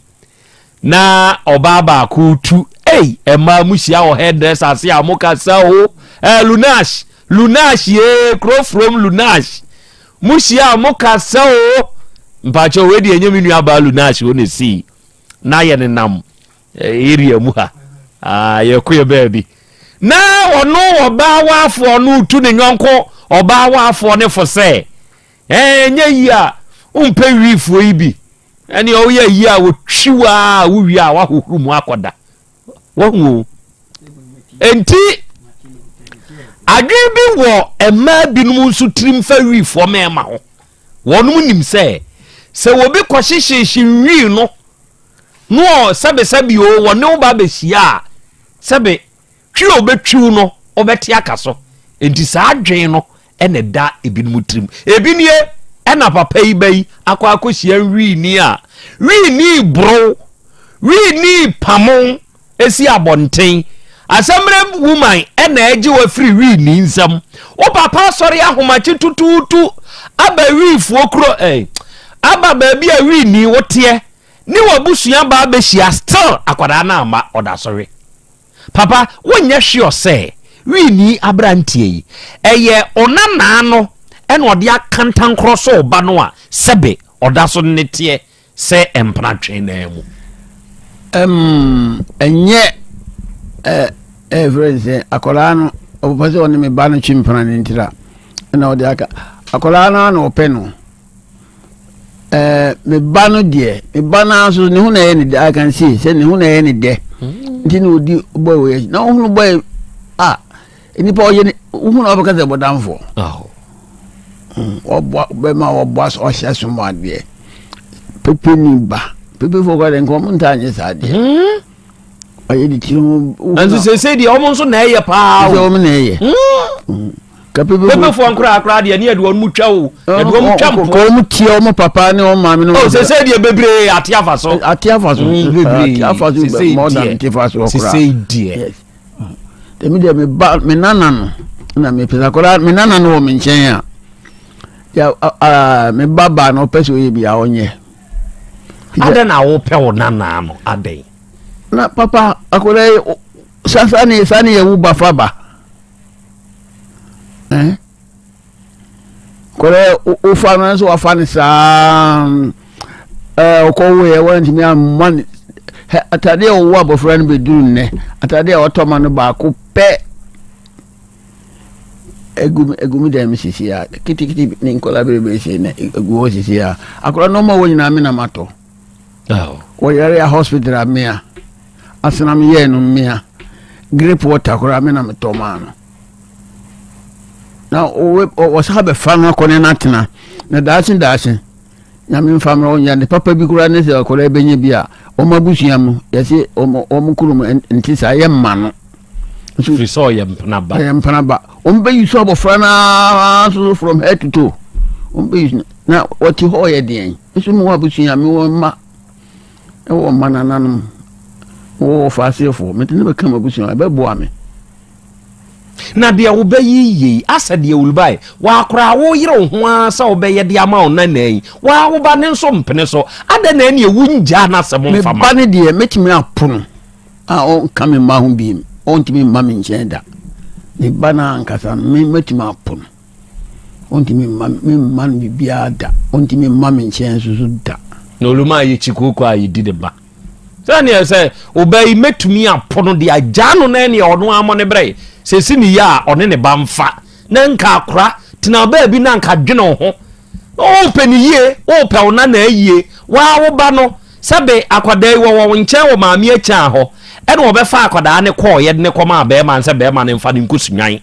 na ɔbaa baako tu ei mmaa mu hyia wɔ hairdresser ase a mo kasa o ɛɛ lunash lunash yee kuro from lunash Mo hyia a mo ka sɛ o mpakyɛw wei deɛ ɛnyɛ me nua baa Lunash o na esii na yɛ nenam eh, area mu ha ah, yɛko yɛ baabi na ɔno ɔbaa waafoɔ no tu ne nyɔnko ɔbaa waafoɔ ne fo sɛ eh, ɛnyɛ yi a wompɛ wiifoɔ yi bi ɛne ɔyɛ yi a wɔtwi waa wowie a wahohoro mu akɔda Wahu o. Enti, adwene bi wɔ mmaa binom nso tirim fa wiifoɔ mmarima ho. Wɔnom nim sɛ, sɛ obi kɔhyehyehye nwii no, na ɔ sɛbesɛbe o, wɔne wo ba bɛhyia a, sɛbe twi a ɔbɛtwiw no, wobɛte aka so. Enti saa adwene no na ɛda ebinom tirim. Ebi nie, ɛna papa yi ba yi akɔ akɔhyia wiini a, wiini borow, wiini pamo esi abɔnten. Asɛmmerɛ woman ɛna ɛgye wo afiri wiini nsam. Wo papa asɔre ahomakye tutuutu aba wiifoɔ kuro eh, aba baabi a wiini woteɛ ne w'abusua ba abɛhyia still akwadaa no amma ɔda so we. Papa wonyɛ sure sɛ Winnie abranteɛ yi ɛyɛ onanaa no ɛna ɔde akantankorɔ so ɔba no a sɛbe ɔda so ne teɛ sɛ mpena twe naa mu? Ɛmm ɛnyɛ ɛ ɛfrɛ no sɛ akwadaa no ɔpɛ sɛ ɔne me ba no twe mpena no ntira ɛna ɔde aka akwadaa no na ɔpɛ no. ɛɛ me ba no deɛ me ba no ara nso ne ho na ɛyɛ ne dɛ I can see sɛ ne ho na ɛyɛ ne dɛ mm. nti na odi bɔyɛ wɔ yɛ na ohunu bɔyɛ a nipa ɔyɛ ne ohunu ɔbɛka sɛ bɔdanfoɔ ɔboa bɛma ɔboa ɔhyɛ som adeɛ pepe ni ba pepe fo kɔ de nka ɔmo ntaa nyɛ saa deɛ. Hmm. ɔyɛ ne tiri ho. Nanso seesei deɛ wɔn nso na ɛyɛ paa o. Sɛ wɔn na ɛyɛ. Hmm. Pepefoɔ nkoraa koraa deɛ ne yɛde wɔn mu twa o. Yɛde wɔn mu twa mpoa. Kɔ wɔn tia wɔn papa ne wɔn maame no. O seesei deɛ bebree ate afa so. Ate afa so. Hmm, bebree ate afa so more than te fa so koraa. Seesei deɛ. Dɛmi deɛ me ba me nana no na me pesa koraa me nana no wɔ me nkyɛn a. Ya me ba baa na ɔpɛ sɛ ɔyɛ bi a ɔnyɛ. Adɛn na wopɛ wo nana no adɛn? Na papa akwadaa yi sa sa ne sa ne yɛ wo ba fa ba. Eh? Akwadaa yi wofa no nso wafa no saa. Ɛɛ ɔkɔwoeɛ wantumi amma ne hɛ atadeɛ a ɔwɔ abɔfra no bɛduru nnɛ atadeɛ a ɔtɔ ma no baako pɛ egu egu mi dan mu sisi a kitikiti ne nkɔla bebree sei na egu hɔ sisi a akɔla nneɛma wɔ nyinaa mi na ma tɔ wɔyare a hospital a mea asenam yɛɛ no mea grape water koraa me na metɔ maa no na wɔsan bɛfa no akɔ ne no atena na daakye daakye Nyame mfa mmerɛ ɔnyɛ ade papa bi koraa ne sɛ akwadaa bɛnya bi a wɔn abusua mu yɛse wɔn wɔn kurom nte saa yɛ mma no. Firi sɛ ɔyɛ mpena ba. Ɔyɛ mpena ba. Wɔn bɛyi so abɔfra no ara so from head to toe. Wɔn bɛyi so na wɔte hɔ ɔyɛ deɛn. Nso mewɔ abusua mewɔ mma ɛwɔ mma nananom mewɔ wɔfa aseɛfoɔ mede ne bɛka m'abusua ɛbɛboa me. Na deɛ wobɛyi yei, asɛ deɛ wolubae, waa koraa woyere wo ho ara sɛ wobɛyɛ de ama wo nana yi, waa wo ba no nso mpene so, adɛn na ɛneɛ wongyaa n'asɛm mfa ma? Me ba no deɛ, mɛtumi apo no a ɔnka me mma ho bio, ɔntumi mma me nkyɛn da. Me ba no ankasa no, me mɛtumi apo no. Ɔntumi mma me mma no biribiara da, ɔntumi mma me nkyɛn nso so da. Na olumaa yɛ kyikooko a yɛdi ne ba. Sɛdeɛ sɛ ɔbaa yi mɛtumi apo no de agyaa no na ɛneɛ ɔno ara mmɔ ne brɛ sɛ si ne yie a ɔne ne ba mfa na nka akora tena baabi na nka dwene wo ho wopɛ ne yie wopɛ wo nana ayie waa wo ba no sɛbe akwadaa yi wɔwɔ wo nkyɛn wɔ maame akyaa hɔ ɛna wɔbɛfa akwadaa ne kɔɔyɛ de ne kɔmaa bɛrima sɛ bɛrima no mfa no nkɔ sunwan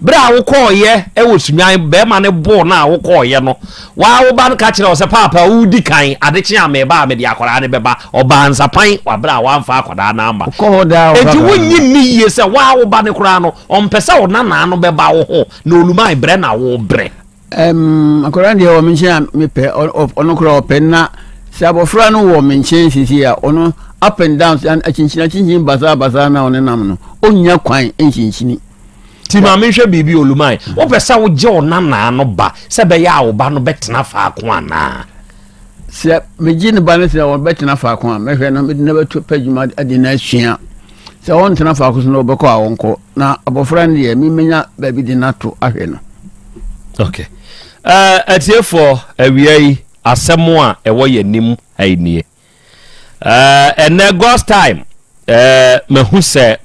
Berɛ a wokɔeɛ wɔ Sunyani, barima no boo no a wokɔeɛ no, waa wo ba no ka kyerɛɛ wo sɛ, Paapa, wodi kan, ade kye a meba a mede akwadaa no bɛba. Ɔbaa nsapan wɔ berɛ a wamfa akwadaa no amma. Wokɔ hɔ daa a, Enti wonnye nni yie sɛ waa wo ba no koraa no, ɔmpɛ sɛ wo nanaa no bɛba wo ho, na Oluman brɛ na wobrɛ. Ɛm, akwadaa no deɛ wɔ me nkyɛn a mepɛ, ɔno koraa ɔpɛ na sɛ abɔfra no wɔ me nkyɛn sisi a, ɔno up and down, akyinkyini akyinkyini basaa basaa na ɔne nam no, ɔnnya kwan nkyinkyini. Ti ma menhwɛ biribi Oluman, wopɛ sɛ wogye wo nanaa no ba sɛ ɛbɛyɛ a wo ba no bɛtena faako anaa? Sɛ megye ne ba no sɛ ɔbɛtena faako a, mɛhwɛ no mede no bɛto pɛ adwuma de no asua. Sɛ ɔntena faako so na ɔbɛkɔ a ɔnkɔ. Na abɔfra no deɛ, memenya baabi de no ato ahwɛ no. Okay. Uh, atiefoɔ, awia yi, asɛm a ɛwɔ yɛn anim ha yi nie. Ɛnɛ God's time mahu sɛ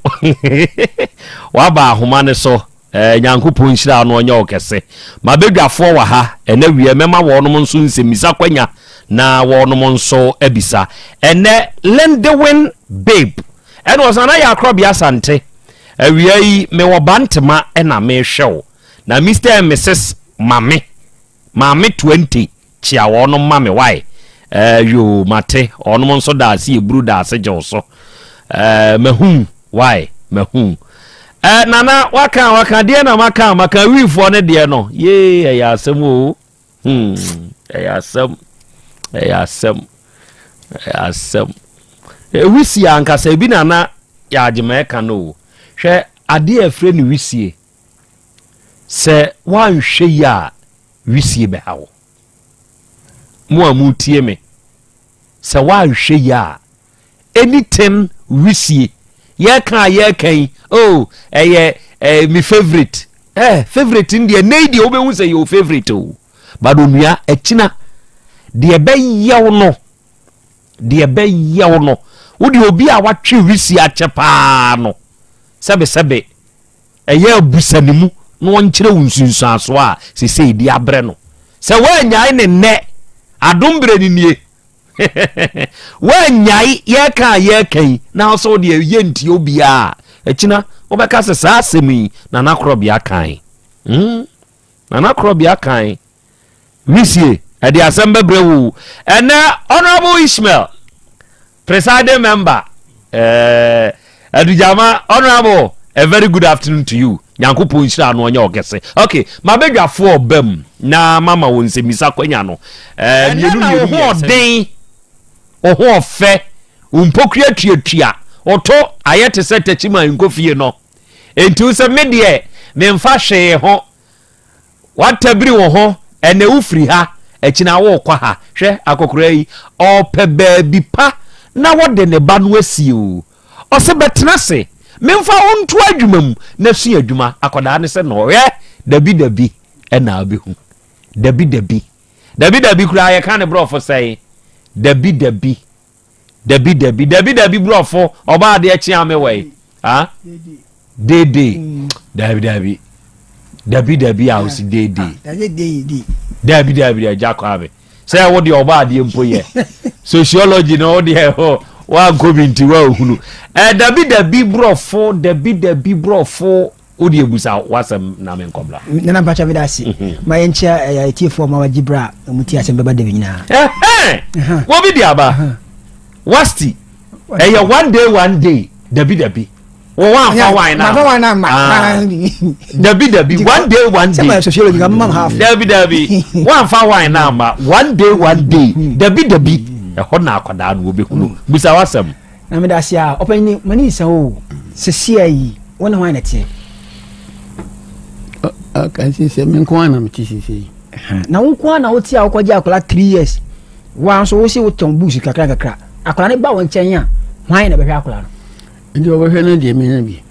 waba ahoma no so. Nyankopɔn nhyira no ɔnyɛ wo kɛse. Mabadwafoɔ wɔ ha ɛnɛ wiɛ mɛma wɔnom nso nsɛmmisa kwanya na wɔnom nso abisa. Ɛnɛ Lindewin Babe ɛna ɔsan na yɛ akorɔbea Asante. Awia yi mewɔ Bantema ɛna mehwɛ wo. Na Mr and Mrs Mame Maame 20 Kyea wɔnom ma me wai eh yoo mate wɔnom nso daase eburu daase gye wo so eh mahu wai mahu eh nana waka waka deɛ na maka maka wiifoɔ no deɛ no yee ɛyɛ asɛm o hmm ɛyɛ asɛm ɛyɛ asɛm ɛyɛ asɛm ewisie ankasa ebi nana yɛ agyema ɛka no o hwɛ adeɛ a ɛfrɛ no wisie sɛ woanhwɛ yi a wisie bɛha wo. Mo a moretie me, sɛ woanhwɛ yi a, anything wisie, yɛka a yɛka yi, oh, ɛyɛ eh, me favorite. Eh, favorite n deɛ, nnɛ yi deɛ wobɛhu sɛ yɛ wo favorite o. But onua, akyina, deɛ ɛbɛyɛ wo no, deɛ ɛbɛyɛ wo no, wo deɛ obi a watwe wisie akyɛ paa no, sɛbesɛbe, Ɛyɛ a bisa ne mu na ɔnkyerɛ wo nsunsuansoɔ a seesei de abrɛ no. Sɛ woannyae no nnɛ, adom berɛ no nie. Woannyae yɛreka a yɛreka yi na wo sɛ wo deɛ yɛntie obiara a, akyina wobɛka sɛ saa asɛm yi Nana Korɔbea kae. Hmm? Nana Korɔbea kae. Wisie, ɛde asɛm bɛbrɛ wo. Ɛnɛ Honorable Ishmael, presiding member, eh, Adujama, Honorable, a very good afternoon to you. Nyankopɔn nhyira no ɔnyɛ ɔkɛse. Okay, mabɛdwafoɔ ɔba mu na mama wo nsɛmmisa kwanya no. Eh, mmienu mmienu mmiɛnsa. Ɔden, ɔho ɔfɛ, mpokua tuatua, ɔtɔ ayɛ te sɛ takyima nkofie no. Enti wo sɛ me deɛ, memfa hwee ho. Woatabiri wo ho, ɛnnɛ wofiri ha, akyina worekɔ ha. Hwɛ, akɔkoraa yi, ɔrepɛ baabi pa na wɔde ne ba no asie o. Ɔse bɛtena ase, memfa wo nto adwuma mu na sua adwuma. Akɔdaa no sɛ no, hwɛ, dabi dabi ɛna wobɛhu. Dabi dabi. Dabi dabi koraa yɛka ne borɔfo sɛn? Dabi dabi dabi dabi dabi dabi brɔfo ɔbaa adeɛ kyea me wɔ yi ah dede dabi dabi dabi dabi a osi dede dabi dabi agya kwame sɛ wo deɛ ɔbaa adeɛ mpo yɛ sociology no wo deɛ hɔ wankɔ bi nti woahunu ɛ dabi dabi brɔfo dabi dabi brɔfo Wo deɛ busa w'asɛm na me nkɔbra. Nana mpakyɛ meda ase. Ma yɛnkyia ɛyɛ atiefoɔ ma wagye berɛ a wɔn ti asɛm bɛba da bi nyinaa. Ɛhɛn! Wɔbi di aba. Wasti. Ɛyɛ one day one day. Dabi dabi. Wɔ wɔn afa wine na. Mafa wine na ma. Ah. Dabi dabi one day one day. Sɛ ma yɛ sociology ka mma half. Dabi dabi. Wɔn afa wine na ma one day one day. Dabi dabi. Ɛhɔ na akwadaa no wɔbɛhunu. Busa w'asɛm. Na meda ase a ɔpanyin m'ani nsa o sesia yi wo ne hwan na ɛteɛ. Ɔka sɛ me nko ara na mete sese yi. Na wo nko ara na wote a wokɔgye akwadaa three years wa nso wo se wotɔn books kakra kakra akwadaa no ba wo nkyɛn a hwan na bɛhwɛ akwadaa no. Nti ɔbɛhwɛ no deɛ menya bi.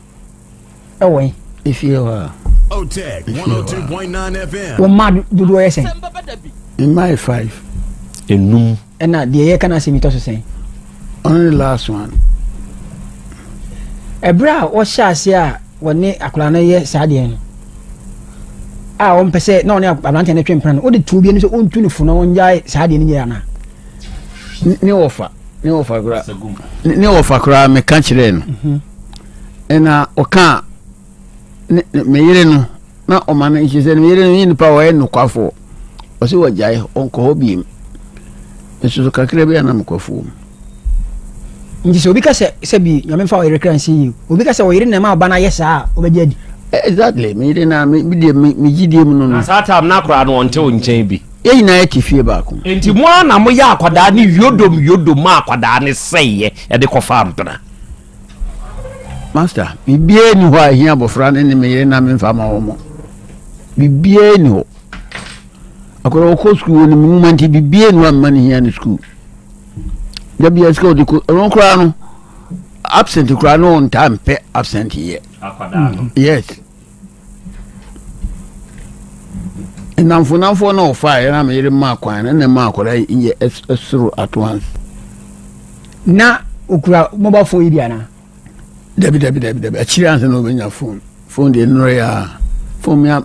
Ɛwɔ he? Efie hɔ a. Efie hɔ a. Wo mma dodoɔ yɛ sɛn? Me mma yɛ five. Enum. Ɛna deɛ yɛka no asɛm yi tɔ so sɛn? Ɔno ne last one. Ɛberɛ a wɔhyɛ aseɛ a wɔne akwadaa no yɛ saa deɛ no a wɔmpɛ sɛ na ɔne aberanteɛ no twe mpena no wode tuo bi anim sɛ ɔntu ne fo na ɔngyae saa deɛ no nyɛ anaa? Ne wɔfa ne wɔfa koraa ne wɔfa koraa meka kyerɛɛ no mhm. ɛna ɔka ne me yere no na ɔma no nkyerɛ sɛ ne yere no yɛ nipa a ɔyɛ nokwafoɔ ɔsɛ wɔgyae ɔnkɔ hɔ biem nso so kakra bi a na mekɔ afuom. Nti sɛ obi ka sɛ sɛ bi nyame mfa ɔyere kra nsi yie obi ka sɛ ɔyere na ɛma ɔba no ayɛ saa a wobɛgye adi. Exactly me yere na me deɛ me gyidie mu no no. Na saa time no akwadaa no ɔnte wo nkyɛn bi. Yɛn nyinaa yɛte fie baako. Nti mo ara na moyɛ akwadaa no yodom yodom maa akwadaa no sɛeɛ de kɔfaa mpena. Master, biribiara nni hɔ a ɛhia abɔfra no ne me yere na memfa ma wɔn. Biribiara nni hɔ. Akwadaa ɔkɔ sukuu wɔ ne nwoma nti biribiara nni hɔ a mma no hia no sukuu. Da biara sika ɔde kɔ ɔno koraa no absent koraa no ɔntaa mpɛ absent yɛ. Akwadaa no. Yes. Nnamfo nnamfoɔ na ɔfaeɛ na me yere maa kwan no na ɛma akwadaa yi yɛ ɛsoro at once. Na okura mobile phone yi bi anaa? Dabi dabi dabi dabi akyiri ansa na ɔbɛnya phone phone deɛ nnora yɛ a phone mi a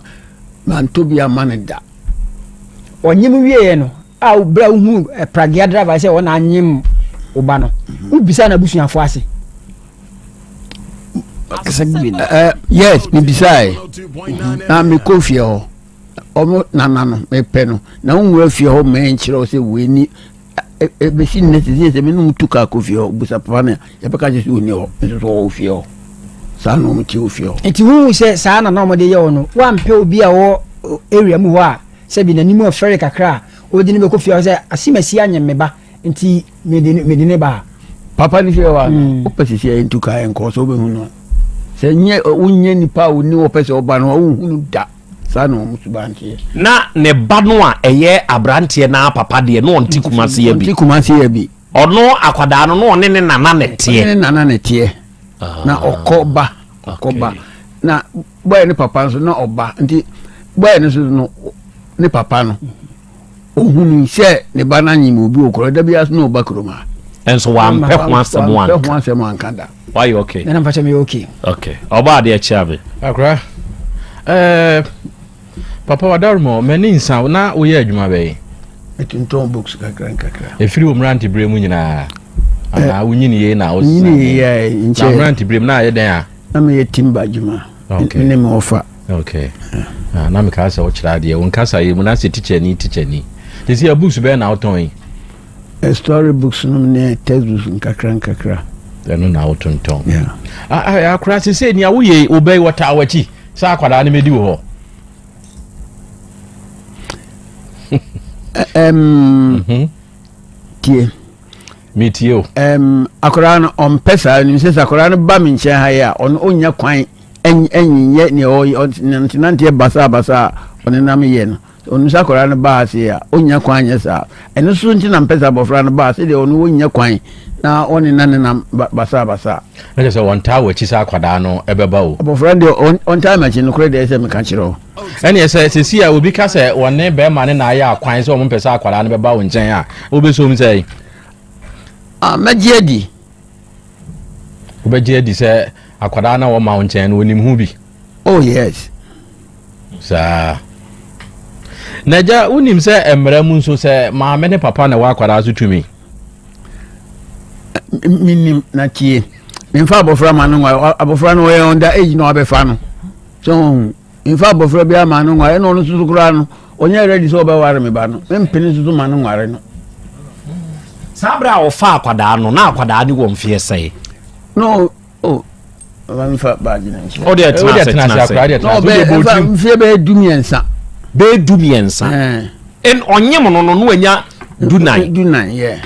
mantɔ bi ama no da. Ɔnyem wieɛ no a berɛ a wohu eh, pragea driver sɛ ɔna anyem wo ba no mhm. wobisa n'abusuafoɔ ase. Eh, yes mebisae na mekɔ fie hɔ ɔmo nana no mepɛ no na wonwura fie hɔ ma ɛnkyerɛ wo sɛ wei ni ɛbɛsi nnɛ sɛ sɛ me ne mu tu kaa kɔ fie hɔ busa papa no a yɛbɛka kyerɛ sɛ ɔnni hɔ nso so ɔwɔ fie hɔ saa na ɔmo te wɔ fie hɔ nti wohu sɛ saa na na ɔmode yɛ wo no woampɛ obi a ɔwɔ area mu hɔ a sɛbi n'anim ɔfɛre kakra a wode no bɛkɔ fie hɔ sɛ asimasi anyɛ me ba nti mede mede ne ba. Papa ne fie hɔ a mm. wopɛ sisi a yɛntu kaa nkɔ sɛ wobɛhu no a sɛ nyɛ wonyɛ nipa a wonni wɔpɛ sɛ ɔba no a wonhu no da saa na wɔn suban teɛ. Na ne ba no a ɛyɛ aberanteɛ na papa deɛ na ɔnte Kumasi ya bi. Ɔnte Kumasi ya bi. Ɔno akwadaa no na ɔne ne nana na ɛteɛ. Ɔne ne nana na ɛteɛ na ɔkɔ ba ɔkɔ ba na bɔyɛ ne papa nso na ɔba nti bɔyɛ no nso no ne papa no. Ohunuu sɛ ne ba no anyem obi wɔ kuro da biara so na ɔba kurom ha. Nso wampɛ ho asɛm anka. Wampɛ ho asɛm anka da. Wayɛ okay. Nana mpakyɛ meyɛ okay. Okay. Ɔbɔ adeɛ kyea me. Akora. Ɛɛ papa wadarumɔ m'ani nsa na woyɛ adwuma bɛyi. Metontɔn books kakra nkakra. Efiri wo mmerante bere mu nyinaa. Anaa wonyini yie na wosesa. Nyini yie nkyɛn. Na mmerante bere mu na ayɛ dɛn a. Na meyɛ timba adwuma. Okay. Ne me ɔfa. Okay. Ah, na mekaa sɛ wokyerɛ adeɛ wo nkasa yɛ mu na sɛ teacher ni teacher ni. Te sɛ books bɛyɛ na wotɔn yi. Eh, story books no ne textbooks nkakra nkakra. Ɛno na wotontɔn. Yeah. Ah, ah, akora sɛ sɛ nea woyɛ wobɛyi wɔtaa w'akyi sɛ akwadaa no mɛdi wo hɔ. Um, mm -hmm. Tie. Metie o. Um, akwadaa no ɔmpɛ saa nim sɛ sɛ akwadaa no ba me nkyɛn ha yi a ɔno ɔnnya kwan ɛnyɛ nea ɔyɛ nantenanteɛ basaa basaa a ɔnenam yɛ no ɔno sɛ akwadaa no ba ase a ɔnnya kwan nyɛ saa ɛno so nti na mpɛ sɛ abɔfra no ba ase deɛ ɔno ɔnnya kwan na ɔne na nenam basaa basaa. Na kyerɛ sɛ ɔntaa w'akyi sɛ akwadaa no ɛbɛba o. Abɔfra no deɛ ɔntaa m'akyi nokorɛ deɛ sɛ meka kyerɛ wo. Ɛneɛ sɛ sɛsi a obi ka sɛ wɔne bɛrima ne na ayɛ akwan sɛ wɔn mpɛ sɛ akwadaa no bɛba wo nkyɛn a wobɛsom sɛ. Ah, mɛgye adi. Wobɛgye adi sɛ akwadaa na wɔma wo nkyɛn no onim ho bi? Oh yes. Saa. Na agya, wonim sɛ mmara mu nso sɛ maame ne papa na ɛwɔ akwadaa so tumi? Menim na tie. Memfa abɔfra ma no nwa. Abɔfra no ɔyɛ under age na wabɛfa no. So memfa abɔfra bi ama no nware ɛna ɔno nso so koraa no ɔnyɛ ready sɛ ɔbɛware me ba no. Mempene nso so ma no nware no. Saa berɛ a ɔfaa akwadaa no, na akwadaa no wɔ mfeɛ sɛn? No, oh, ɔmfa baagye no nhyɛ. Ɔde ɛtena ase, tena ase. Na ɔbɛ ɛfa mfeɛ bɛyɛ 13. Bɛyɛ 13. Ɛn ɔnyem no no no wanya 14. 14, yeah.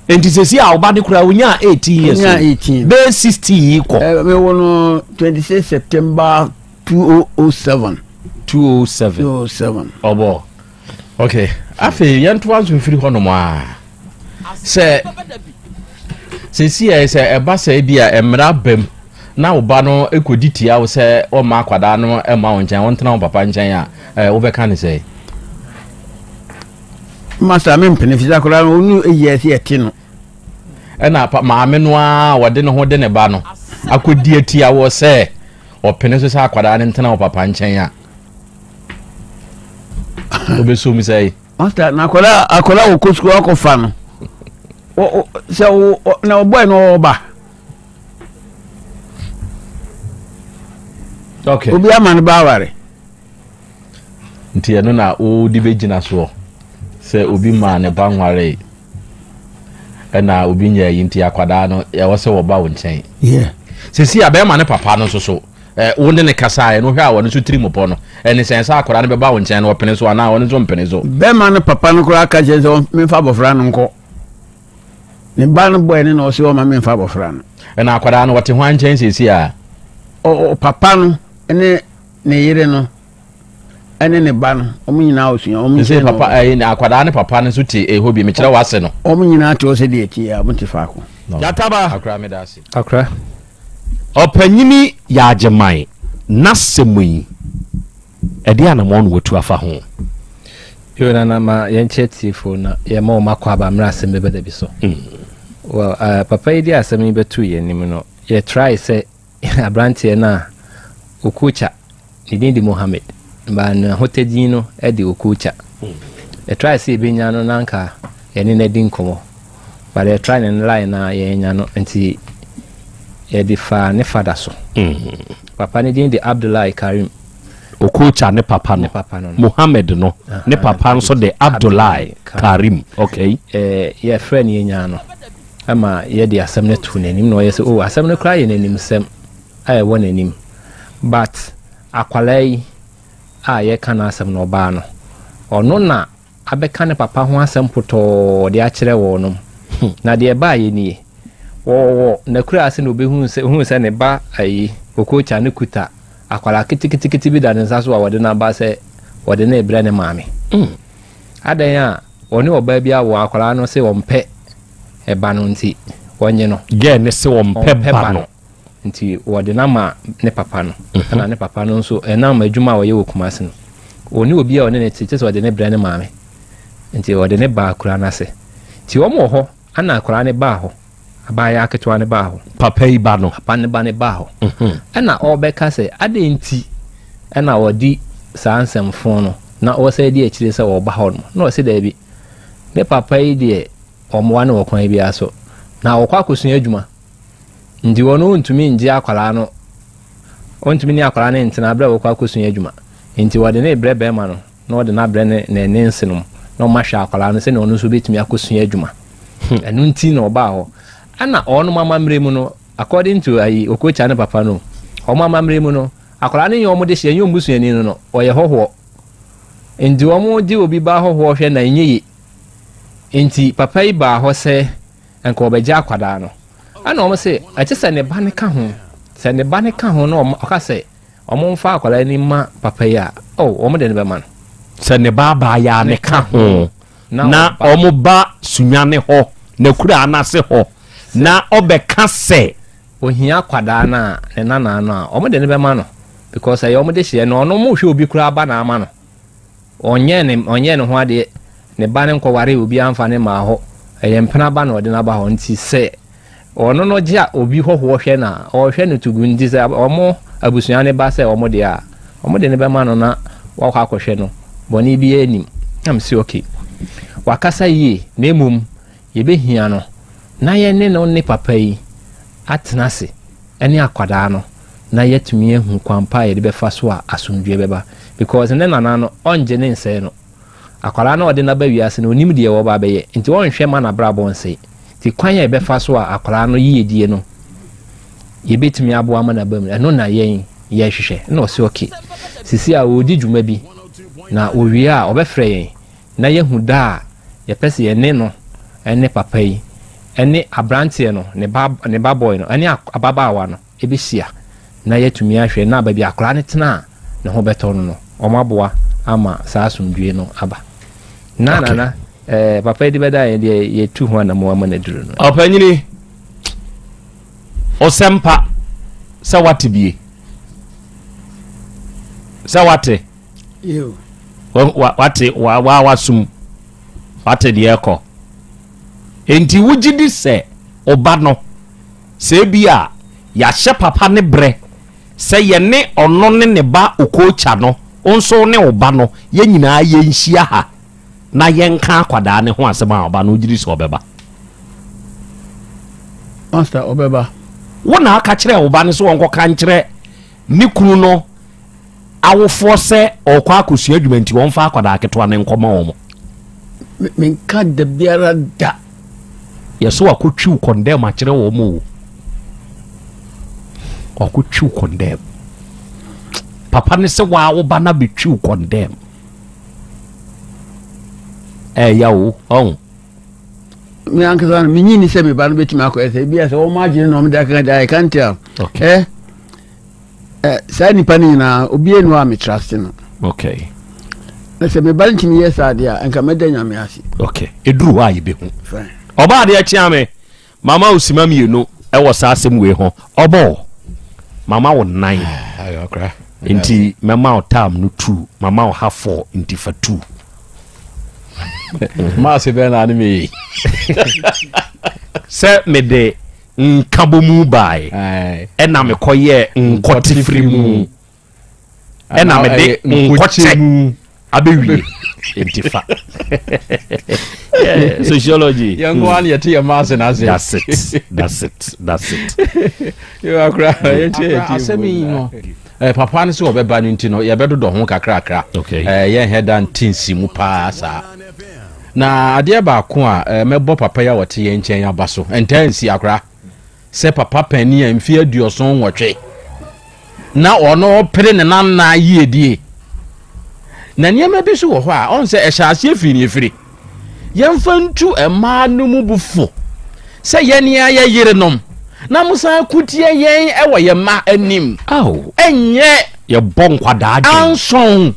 Nti sɛsi a ɔba no koraa onyaa 18 years. Onyaa 18. Bɛyɛ 16 yi kɔ. Ɛ mewɔ no 26 September 2007. 207. 207. Ɔbɔ. Okay. Afei yɛntoa nso mfiri hɔnom a sɛ sɛsi ɛ sɛ ɛba sɛ bi a mmara bam na wo ba no kɔdi tia wo sɛ ɔmma akwadaa no mma wo nkyɛn ɔntena wo papa nkyɛn a wobɛka ne sɛ Master mempene fi sɛ akwadaa no ɔnu eyi ɛsɛ yɛte no. Ɛna maame no ara wɔde ne ho de ne ba no akɔdi atia wɔ sɛ ɔpene so sɛ akwadaa no ntena wo papa nkyɛn a wobɛsom sɛ Master na akwadaa akwadaa wɔ kɔ sukuu akɔfa no sɛ wo na ɔbɔɛ no ɔba. Okay. Obi ama no ba aware. Nti ɛno na wode bɛgyina soɔ sɛ obi maa ne ba nwaree ɛna obi nyɛ yi nti akwadaa no ɛwɔ sɛ wɔba wo nkyɛn. Sɛsi a bɛrima ne papa no nso so wo ne ne kasaeɛ no wohwɛ a wɔno nso tiri mu pɔ no ɛne sɛn sɛ akwadaa no bɛba wo nkyɛn no ɔpene so anaa ɔno nso mpene so. Bɛrima no papa no koraa ka kyerɛ sɛ memfa abɔfra no nkɔ. Ne ba no bɔɛ ne na ɔsɛ ɔma memfa abɔfra no. Ɛna akwadaa no wɔte hwan nkyɛn sɛsi a? Ɔ papa no ne ne yere no ɛne ne ba no wɔn nyinaa osua wɔn nkyɛn na papa ɛyi akwadaa ne papa no nso te ɛhɔ bi mekyerɛ w'ase no. Wɔn nyinaa te hɔ sɛ deɛ ɛte a wɔn te faako. Gyataba. Akora meda ase. Akora. Ɔpanyini Yaagyeman n'asɛm yi, ɛdeɛn anamɔn na watu afa ho? Yo Nana ma yɛnkyɛ tiefo na yɛma wɔn akɔ aba mmerɛ asɛm bɛba da bi so. Well, uh, papa yi de asɛm yi bɛtoo yɛn anim no, yɛ try sɛ Aberanteɛ no a Okocha, ne din de Mohammed, but n'ahotɛ din no de Okocha. Yɛtrae sɛ yɛbɛnya no na anka yɛne no adi nkɔmmɔ, but yɛtrae ne line no a yɛannya no, nti yɛde faa ne fada so. Papa no din de Abdullahi Karim. Okocha ne papa no, Ne papa no no. Mohammed no, ne papa nso de Abdullahi Karim. Okay. Eh, yɛfrɛɛ no yɛnyaa no. ma yɛde asɛm no too n'anim na ɔyɛ sɛ oh asɛm no koraa yɛ n'animsɛm a ɛwɔ n'anim but akwadaa yi a yɛka n'asɛm no ɔbaa no ɔno na abɛka ne papa ho asɛm potɔɔ de akyerɛ wɔnom hmm. na deɛ ɛbaa yɛ nie wɔwɔ n'akura ase na obɛhu sɛ hu sɛ ne ba ayi okokya ne kuta akwadaa ketekete bi da ne nsa so a wɔde n'aba sɛ wɔde ne rebrɛ ne maame hmm. adan a Ɔne ɔbaa bi awo akwadaa no se ɔmpɛ ba no nti wɔnye no. Girl no se ɔmpɛ ba no. Nti wɔde no ama ne papa no. Ɛna ne papa no nso ɛnam adwuma a ɔyɛ wɔ Kumasi no, ɔne obi a ɔne no te kyerɛ sɛ ɔde no brɛ ne maame. Nti ɔde no baa akura no ase. Nti wɔn wɔ hɔ ɛna akwadaa no baa hɔ. Abaayewa ketewa no baa hɔ. Papa yi ba no. Papa no ba no baa hɔ. Ɛna ɔrebɛka sɛ adɛn nti ɛna ɔdi saa nsɛmfo no na ɔsan di akyire sɛ ɔreba hɔ nom. Na ɔse daabi, ne papa yi deɛ ɔmmoa no wɔ kwan biara so. Na ɔkɔ akɔsua adwuma. Nti ɔno ɔntumi ngye akwadaa no, ɔntumi ne akwadaa no ntena berɛ a ɔkɔ akɔsua adwuma. Nti ɔde no rebrɛ bɛrima no. na ɔde no abrɛ ne ne ne nsenom na ɔma hwɛ akwadaa no sɛnea ɔno nso bɛtumi akɔsua adwuma hmm. ɛno nti na ɔbaa hɔ ɛna ɔnom amammerɛ mu no according to ayi Okocha ne papa no wɔn amammerɛ mu no akwadaa no nyɛ wɔn de hyɛ nyɛ wɔn busuani no no ɔyɛ hɔhoɔ nti wɔn gye obi ba hɔhoɔ hwɛ na ɛnyɛ ye nti papa yi baa hɔ sɛ nka ɔbɛgye akwadaa no ɛna wɔn sɛ ɛkyɛ sɛ ne ba no ka ho sɛ ne ba no ka ho na ɔka sɛ Wɔmfa akwadaa yi mma papa yi a, oh, wɔn de no bɛma no. Sɛ ne ba abaayaa no ka ho na wɔba Sunyani hɔ, n'akuraa no ase hɔ, na ɔbɛka sɛ. Ohia akwadaa no a, ne nanaa no a, wɔn de no bɛma no because ɛyɛ wɔn dehyeɛ na ɔno wɔhwɛ obi koraa ba na ama no. Ɔnyɛɛ ne ɔnyɛɛ ne ho adeɛ, ne ba no nkɔwaree obiara mfa no mmaa hɔ. Ɛyɛ mpena ba na ɔde no aba hɔ nti sɛ ɔno no gye a obi hɔhoɔ hwɛ no a, ɔrehwɛ no tugu nti sɛ wɔn abusua no ba sɛ wɔn deɛ a, wɔn de no bɛma no na wakɔ akɔhwɛ no, bɔne biara nnim. Na mese okay, wakasa yie na mmom yɛbɛhia no na yɛne no ne papa yi atena ase ne akwadaa no na yɛatumi ahu kwan pa a yɛde bɛfa so a asomdwoeɛ bɛba because ne nana no ɔngye ne nsɛe no. Akwadaa no a ɔde no aba wiase no, ɔnim deɛ ɔreba abɛyɛ, nti ɔnhwɛ mma n'abrabɔ nsɛe. Nti kwan a yɛbɛfa so a akwadaa no yiedie no, yɛbɛtumi aboa ama no aba mu no, ɛno na yɛn yɛrehwehwɛ. Ɛna ɔse okay, seesei a ɔredi dwuma bi, na ɔwie a ɔbɛfrɛ yɛn na yɛahu da a yɛpɛ sɛ yɛne no ne papa yi ne aberanteɛ no, ne ba, ne ba boy no ne ababaawa no bɛhyia na yɛatumi ahwɛ na baabi a akwadaa no tena a ne ho bɛtɔ no no, wɔaboa ama saa asomdwoeɛ no aba. Na okay. Nana, eh, papa yi de bɛda yɛn deɛ yɛtu ho anammɔn ama no aduru no. Ɔpanyini, ɔsɛmpa sɛ wate bie sɛ wate wate wa wa wasum wate deɛ ɛkɔ nti wogye di sɛ ɔba no Sɛ ebia yɛahyɛ papa no berɛ sɛ yɛne ɔno ne ne ba Okocha no, wo nso wo ne wo ba no, yɛn nyinaa yɛnhyia ha na yɛnka akwadaa no ho asɛm a, ɔba no wogye di sɛ ɔbɛba? Master, ɔbɛba. Wo na aka kyerɛ wo ba no sɛ ɔnkɔka nkyerɛ ne kunu no awofoɔ sɛ ɔrekɔ akɔsua adwuma nti wɔmfa akwadaa ketewa no nkɔma wɔn. Menka da biara da. Yɛsɛ wakɔtwiw kɔndɛm akyerɛ wɔn o. Wakɔtwiw kɔndɛm. Papa ne sɛ waa wo ba no abɛtwiw kɔndɛm. Ɛɛya o, ɔn. Me ankasa no menyi ni sɛ me ba no bɛtumi akɔyɛ sɛ ebia sɛ wɔn adwene na wɔn de aka da I can't tell. Okay. Eh? Eh, saa nipa no nyinaa obiara ni hɔ a me trust no. Okay. Na sɛ me ba no tumi yɛ saa deɛ a nka mɛda nyame ase. Okay. Eduru hɔ a yɛbɛhu. Ɔbaa adeɛ kyea me. Mama wo sima mmienu ɛwɔ saa asɛm wei ho. Ɔbɔ mama wo nan. Ah, nti mɛma wo tam no two, mama wo ha four nti fa two. Maase bɛn na ane meyɛ. Sɛ mede Nkabomu bae, ɛna mekɔyɛɛ nkɔtefiri mu, ɛna mede nkɔkyɛ abɛwie nti fa. Yeah, sociology. Yɛn nko ara na yɛte yɛn mma ase n'ase. That's it, that's it, that's it. Yɛ akora yɛn ti yɛ ti. Asɛm yi no, eh, papa no sɛ ɔbɛba no nti no yɛbɛdodɔ ho kakrakra. Okay. Eh, yɛn hɛ da nte nsi mu paa saa. Na adeɛ baako a eh, mɛbɔ papa yi a ɔte yɛn nkyɛn aba so, ɛntaa nsi akora sɛ papa panin a mfeɛ 78 na ɔno ɔpere ne nana yiedie. Na nneɛma bi so wɔ hɔ a ɔn sɛ ɛhyɛ aseɛ firi ne efiri. Yɛmfa ntu mmaa no mu bo fo sɛ yɛn a yɛ yerenom na mo san ko tia yɛn wɔ yɛn mma anim. Ɛnyɛ yɛbɔ nkwadaa dwen. Anson.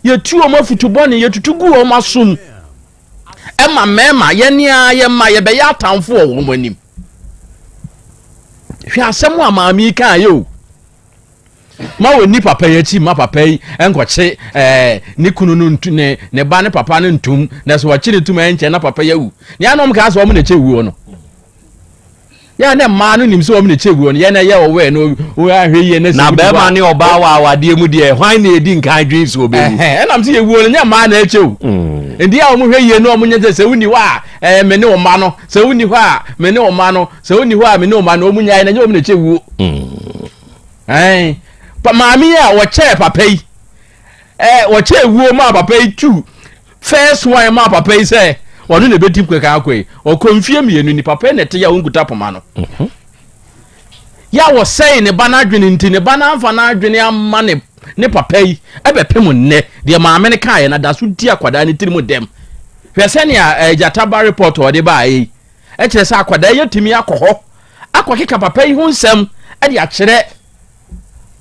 Yɛtu wɔn afutu bɔne, yɛtutu gu wɔn asom. Ɛma mmarima, yɛn ara yɛn mma, yɛbɛyɛ atamfo wɔ wɔn anim. Hwɛ asɛm a maame yi kaa yɛ o. Ma wɔnni papa yi akyi, ma papa yi nkɔkye ɛɛ ne kunu no ntu ne ne ba ne papa no ntum, na sɛ wɔkye ne tum ɛnkyɛ na papa yi awu. Nea na wɔn kaa sɛ wɔn na ɛkyɛ wuo no. Yɛ a na mmaa no nim sɛ wɔn na ɛkyɛ wuo no, yɛn na ɛyɛ ɔwɛ no, wɔahwɛ yie na sɛ Na bɛrima ne ɔbaa wɔ awadeɛ mu deɛ, hwan na ɛdi nkan dwen sɛ ɔbɛwu? Ɛnam sɛ yɛwuo no, nyɛ mmaa na ɛkyɛ o. Mm. Nti a wɔn hwɛ yie no, wɔn nyɛ sɛ sɛ wonni hɔ a, ɛɛ me ne wɔn mma no, sɛ wonni hɔ a, me ne wɔn mma no, sɛ wonni hɔ a, me ne wɔn mma no, wɔn nyae na nyɛ wɔn na ɛkyɛ wuo. Mm. Ɛn, maame yi a wɔkyɛɛ papa yi, ɛɛ wɔkyɛɛ wuo maa papa yi tu First one maa papa yi sɛ ɔno na ebedi kɛkɛ akɔ yi ɔkɔ mfie mmienu ni papa yi na ɛte yɛ a ɔnkuta poma no mhm. yɛ a wɔsɛe ne ba n'adwene nti ne ba n'anfa n'adwene ama ne ne papa yi ɛbɛpem nnɛ deɛ maame no kaeɛ na da so di akwadaa ne tirim dɛm hwɛ sɛnea eh, gyata ba report ɔde baa yi ɛkyerɛ sɛ akwadaa yi atumi akɔ hɔ akɔkeka papa yi ho nsɛm ɛde akyerɛ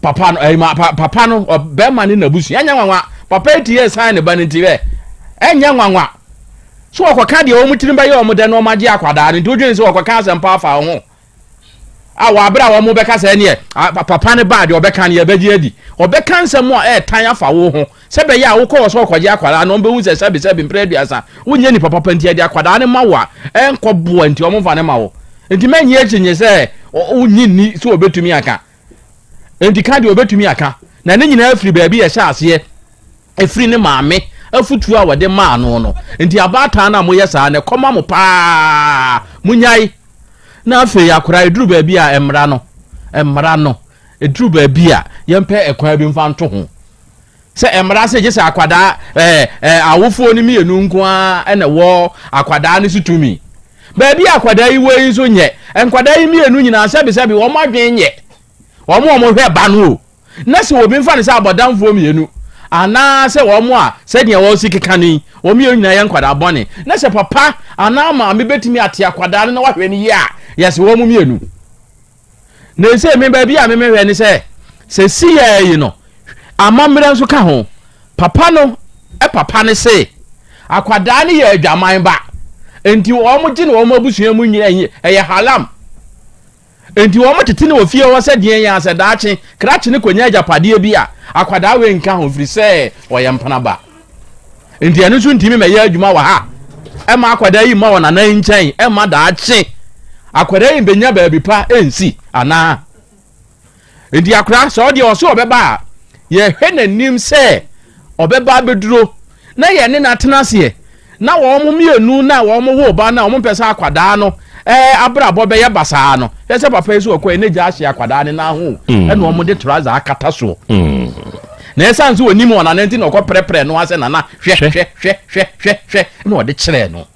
papa no ɛyi ma pa papa no bɛrima ne n'abusua ɛnyɛ nwanwa papa yi ti yɛ san ne ba ne ti bɛ ɛnyɛ nwanwa so wɔkɔka deɛ wɔn tirim bɛyɛ wɔn dɛ na wɔn agye akwadaa no nti wodwene sɛ wɔkɔka asɛmpa afa ho. A wɔ abere a wɔn bɛka sɛ ɛneɛ papa no baa deɛ ɔbɛka no yɛbɛgye adi. Ɔbɛka nsɛm a ɛɛtan afa wo ho sɛ bɛyɛ a wokɔ wɔ sɛ ɔkɔgye akwadaa no wɔn bɛhu sɛ sɛbi sɛbi mprɛ aduasa wonyɛ nipa papa nti yɛde akwadaa no ma wo a ɛnkɔ boa nti wɔn mfa no ma wo. Nti mɛnye akyinnye sɛ wonnye nni sɛ ɔbɛtumi aka. Nti ka deɛ ɔbɛtumi aka. Na ne nyinaa firi baabi a ɛhyɛ aseɛ. Ɛfiri ne maame afutuo a wɔde maa no no. Nti abaatan no a moyɛ saa no, ɛkɔma mo paa. Monyae. Na afei akwadaa ɛduru baabi a mmara no, mmara no, ɛduru baabi a yɛmpɛ ɛkwan bi mfa nto ho. Sɛ mmara sɛ gye sɛ akwadaa ɛɛ ɛɛ awofoɔ no mmienu nko ara na ɛwɔ akwadaa no so tumi. Baabi a akwadaa yi wɔ yi nso nyɛ. Nkwadaa yi mmienu nyinaa sɛbesɛbe wɔn adwene nyɛ. Wɔn a wɔhwɛ ba no o. Na sɛ obi mfa no sɛ abɔdamfoɔ mmienu anaasɛ wɔn a sɛdeɛ wɔsi keka no yi, wɔn mmienu nyinaa yɛ nkwadaa bɔne. Na sɛ papa anaa maame bɛtumi ate akwadaa no na wahwɛ no yie a, yɛse wɔn mmienu. Na ɛsɛ me baabi a memehwɛ ne sɛ, sɛ siyɛ yi no, amammerɛ nso ka ho. Papa no papa no se, akwadaa no yɛ adwaman ba, enti wɔn gye no wɔn abusua mu nyina ɛyɛ haram. Enti wɔn tete no wɔ fie hɔ sɛ deɛn a sɛ daakye krakye no kɔnya agyapadeɛ bi a, akwadaa wei nka ho firi sɛ ɔyɛ mpena ba. Enti ɛno nso ntumi mɛyɛ adwuma wɔ ha. Ɛma akwadaa yi mma wɔ nana yi nkyɛn, ɛma daakye akwadaa yi bɛnya baabi pa ɛnsi anaa. Enti akwadaa sɛ ɔdeɛ ɔsɛ ɔbɛba a, yɛhwɛ n'anim sɛ ɔbɛba abɛduro na yɛne no atena aseɛ na wɔn mmienu na wɔn wo ba na wɔn mpɛ sɛ akwadaa no ɛɛ abrabɔ bɛyɛ basaa no hwɛ sɛ papa yi so ɔkɔ yɛ ne gya ahye akwadaa no nan ho mm. ɛna wɔn de trouser akata soɔ mm. na ɛsan so onim wɔn nana nti na ɔkɔ prɛprɛ no asɛ nana hwɛ hwɛ hwɛ hwɛ hwɛ hwɛ na ɔde kyerɛ no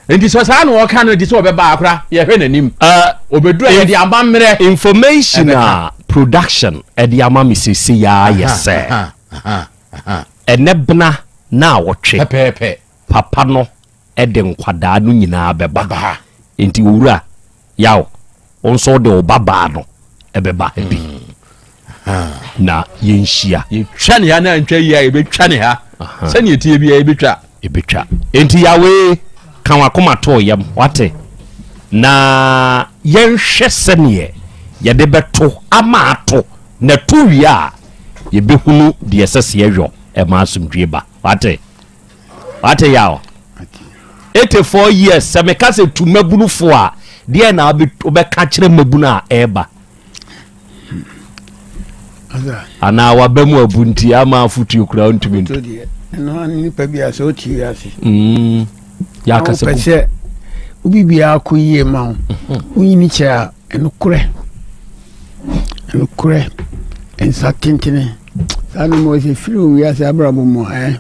nti sɛ saa na ɔka no di sɛ ɔbɛba akora yɛhwɛ n'anim ɔbɛduru a yɛde amammerɛ information a production ɛde ama me sese yɛ ayɛ sɛ ɛnɛ bena na awɔtwe pɛpɛɛpɛ papa no de nkwadaa no nyinaa bɛba nti owura Yaw, wo nso wode wo ba baa no bɛba ha bi na yɛnhyia. Yɛtwa ne ha na antwa yie a yɛbɛtwa ne ha. Sɛnea ɛteɛ biara yɛbɛtwa. Yɛbɛtwa. Enti Yahweh, ka w'akoma to wo yam, wate? Na yɛnhwɛ sɛdeɛ yɛde bɛto ama ato, na ɛto wie a, yɛbɛhunu deɛ ɛsɛ sɛ yɛyɔ ma asomdwoeɛ ba, wate? Wate yaw? 84 years sɛ meka sɛ tu mmabunu fo a deɛ na wobɛka kyerɛ mmabunu a ɛreba anaa waba mu abu nti ama afotuo kura ntumi nto ɛno ne nipa bi a sɛ wote wiase mm. yɛakasa wopɛ sɛ wobi biara kɔ yie ma wo mhm. wonyini kyɛ a ɛnokorɛ ɛnokorɛ nsa tentene Saa no ma ɔsɛ firi wo wiase abrabɔ mu ɛ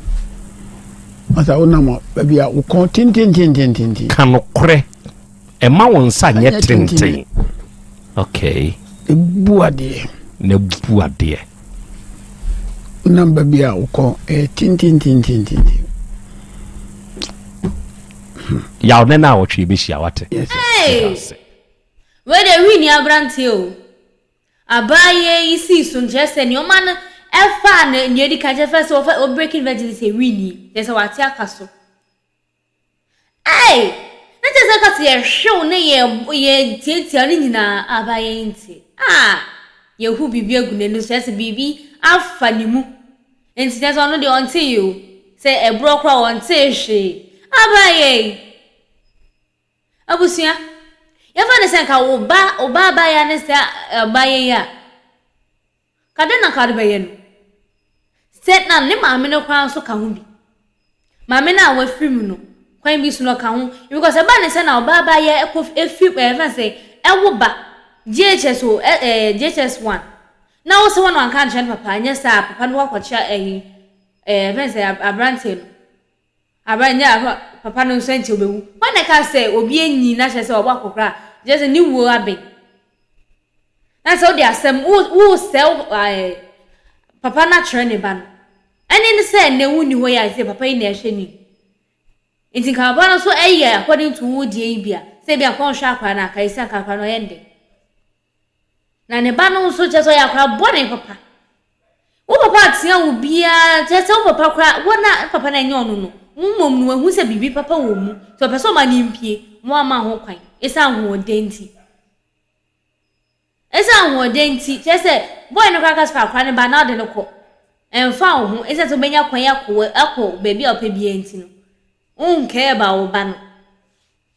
masa wonam baabi a wo kɔn tententententen. Ka nokorɛ ɛma wo nsa nyɛ tenten. Okay. Ebu adeɛ. Na bu adeɛ. Wonam baabi a wo kɔn ɛyɛ tententententen. Yaw ne na awɔtwe yɛbɛhyia wate. Yes. Hey! Wei deɛ wii ni aberanteɛ o. Abaayewa yi sii so no, kyerɛ sɛ nneɛma no ɛfaa no nea edi kan kyerɛ fɛ sɛ wɔfa wɔ breaking virgin sɛ wi ni, kyerɛ sɛ wate aka so. Ei! Na kyerɛ sɛ ka sɛ yɛhwew ne yɛ yɛ tiatia no nyinaa abaayewa yi nte. Ah! Yɛhu biribi agu n'ani so, kyerɛ sɛ biribi afa ne mu. Nti kyerɛ sɛ ɔno deɛ ɔntee o. Sɛ ɛborɔ koraa ɔntee hwee. Abaayewa yi! Abusua, yɛmfa no sɛ nka wo ba, wo ba abaayewa ne saa abaayewa yi a, ka dɛn na nka wode bɛyɛ no? Sɛ na ne maame no koraa nso ka ho bi. Maame no a wafiri mu no, kwan bi so no ɔka ho. Because ɛba ne sɛ na ɔbaa abaayewa ɛkɔ efi ɛɛ fɛn sɛ ɛwo ba JHS o ɛɛ JHS one. Na wo sɛ wɔn anka ankyerɛ no papa, anyɛ saa papa no wakɔkyerɛ ɛyi ɛɛ fɛn sɛ aberanteɛ no. Aber a nnyɛ a papa no nso nkyɛ obewu. Hwan na ɛkaa sɛ obi enyin na kyerɛ sɛ ɔabɔ akɔkora a, kyerɛ sɛ ne wuo aben? Na sɛ wode asɛm wo wosɛe wo ɛɛ papa no akyerɛ ne ba no, ɛne ne sɛ nnɛ wonni hɔ yi a sɛ papa yi na ɛhwɛ no yi. Nti nka papa no nso ɛyɛ according to wo deɛ yi bi a, sɛ ebi a nka ɔnhwɛ akora no a, nka esi anka akora no ɔyɛ no dɛn? Na ne ba no nso kyerɛ sɛ ɔyɛ akora bɔne papa. Wo papa atea wo biara, kyerɛ sɛ wo papa koraa, wo na papa no ɛnyɛ ɔno no, wo mmom no wahu sɛ biribi papa wɔ mu, nti ɔpɛ sɛ ɔma no mpue, woamma ho kwan, ɛsiane ahoɔden nti. Ɛsiane ahoɔden nti, kyerɛ sɛ boy no koraa ka sɛ fa akwadaa no ba na ɔde no kɔ. Ɛmfa wo ho, ɛsiane sɛ wobɛnya kwan akɔ akɔ baabi a wopɛ biara nti no, wonkɛɛ about wo ba no.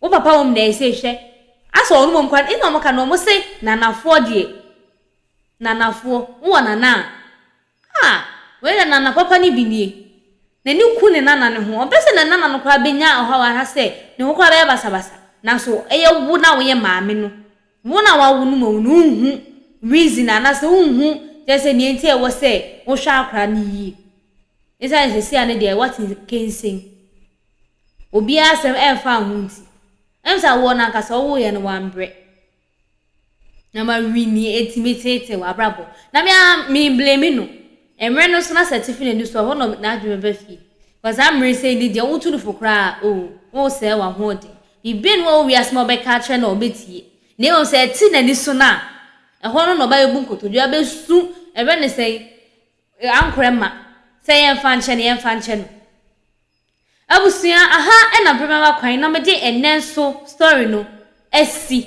Wo papa wom na ɛsɛ hwɛ. Asɛ ɔno mmom koraa no, ɛna wɔka no, wɔn se nanafoɔ deɛ, nanafoɔ, wowɔ nana a, Ah! Wei deɛ nana papa no bi nie. N'ani ku ne nana no ho. Ɔmpɛ sɛ ne nana no koraa bɛnya ɔhaw anaasɛ ne ho koraa bɛyɛ basabasa. Nanso ɛyɛ wo na woyɛ maame no, wo na woawo no mmom no, wonhu reason anaasɛ wonhu kyerɛ sɛ nea nti a ɛwɔ sɛ wohwɛ akwadaa no yie. Esiane sɛ seesei no deɛ woate kensen. Obiara asɛm ɛmfa wo ho nti. Ɛm sɛ awoɔ no ankasa wowoeɛ no wambrɛ. Na ma winnie etumi teetee w'abrabɔ. Na me ara me blame no. Mmerɛ no so na sɛ atifi n'ani so a, ɛhɔ na n'adwene bɛba fie. Because saa mmerɛ sei ne deɛ wotu no fo koraa a, oh, wosɛe w'ahoɔden. Biribi nni hɔ wɔ wiase ma wobɛka akyerɛ no a ɔbɛtie. Na mmom sɛ ɛte n'ani so no a, ɛhɔ no na ɔbɛbu nkotodwe abɛsu, ɛbɛ ne sɛn, ankorɛ ma, sɛ yɛmfa nkyɛ no, yɛmfa nkyɛ no. Abusua, aha na bere bɛma kwan na mede ɛnnɛ nso story no asi.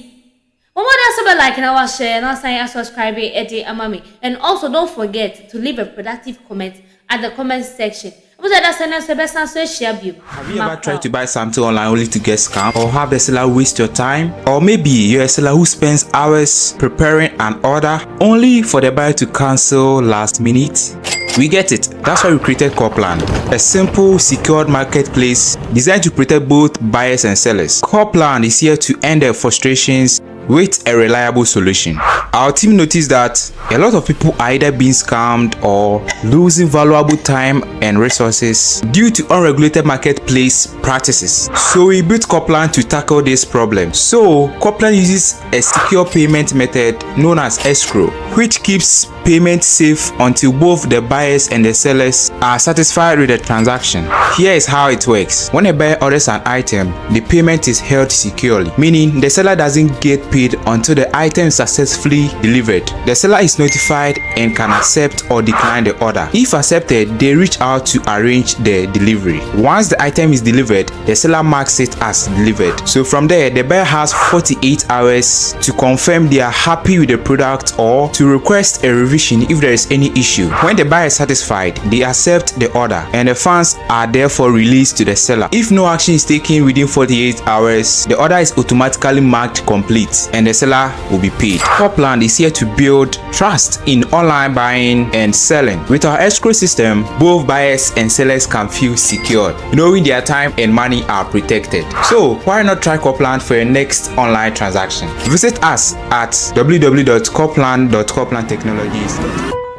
Bɔ mmɔden sɛ wobɛ like na wa share na wasan a subscribe de ama me and also don't forget to leave a productive comment at the comment section. Abusua da sɛ nnɛ nso yɛbɛsan so ahyia bio. Have you ever tried to buy something online only to get scammed or have the seller waste your time? Or maybe you're a seller who spends hours preparing an order only for the buyer to cancel last minute? We get it. That's why we created Corplan, a simple, secured marketplace designed to protect both buyers and sellers. Corplan is here to end their frustrations with a reliable solution. Our team noticed that a lot of people are either being scammed or losing valuable time and resources due to unregulated marketplace practices. So we built Corplan to tackle this problem. So Corplan uses a secure payment method known as escrow, which keeps payment safe until both the buyers and the sellers are satisfied with the transaction. Here is how it works. When a buyer orders an item, the payment is held securely, meaning the seller doesn't get paid until the item is successfully delivered. The seller is notified and can accept or decline the order. If accepted, they reach out to arrange the delivery. Once the item is delivered, the seller marks it as delivered. So from there, the buyer has 48 hours to confirm they are happy with the product or to request a revision if there is any issue. When the buyer is satisfied, they accept the order and the funds are therefore released to the seller. If no action is taken within 48 hours, the order is automatically marked complete and the seller will be paid. Copland is here to build trust in online buying and selling. With our escrow system, both buyers and sellers can feel secured, knowing their time and money are protected. So why not try Copland for your next online transaction? Visit us at www.copland.coplandtechnologies.com.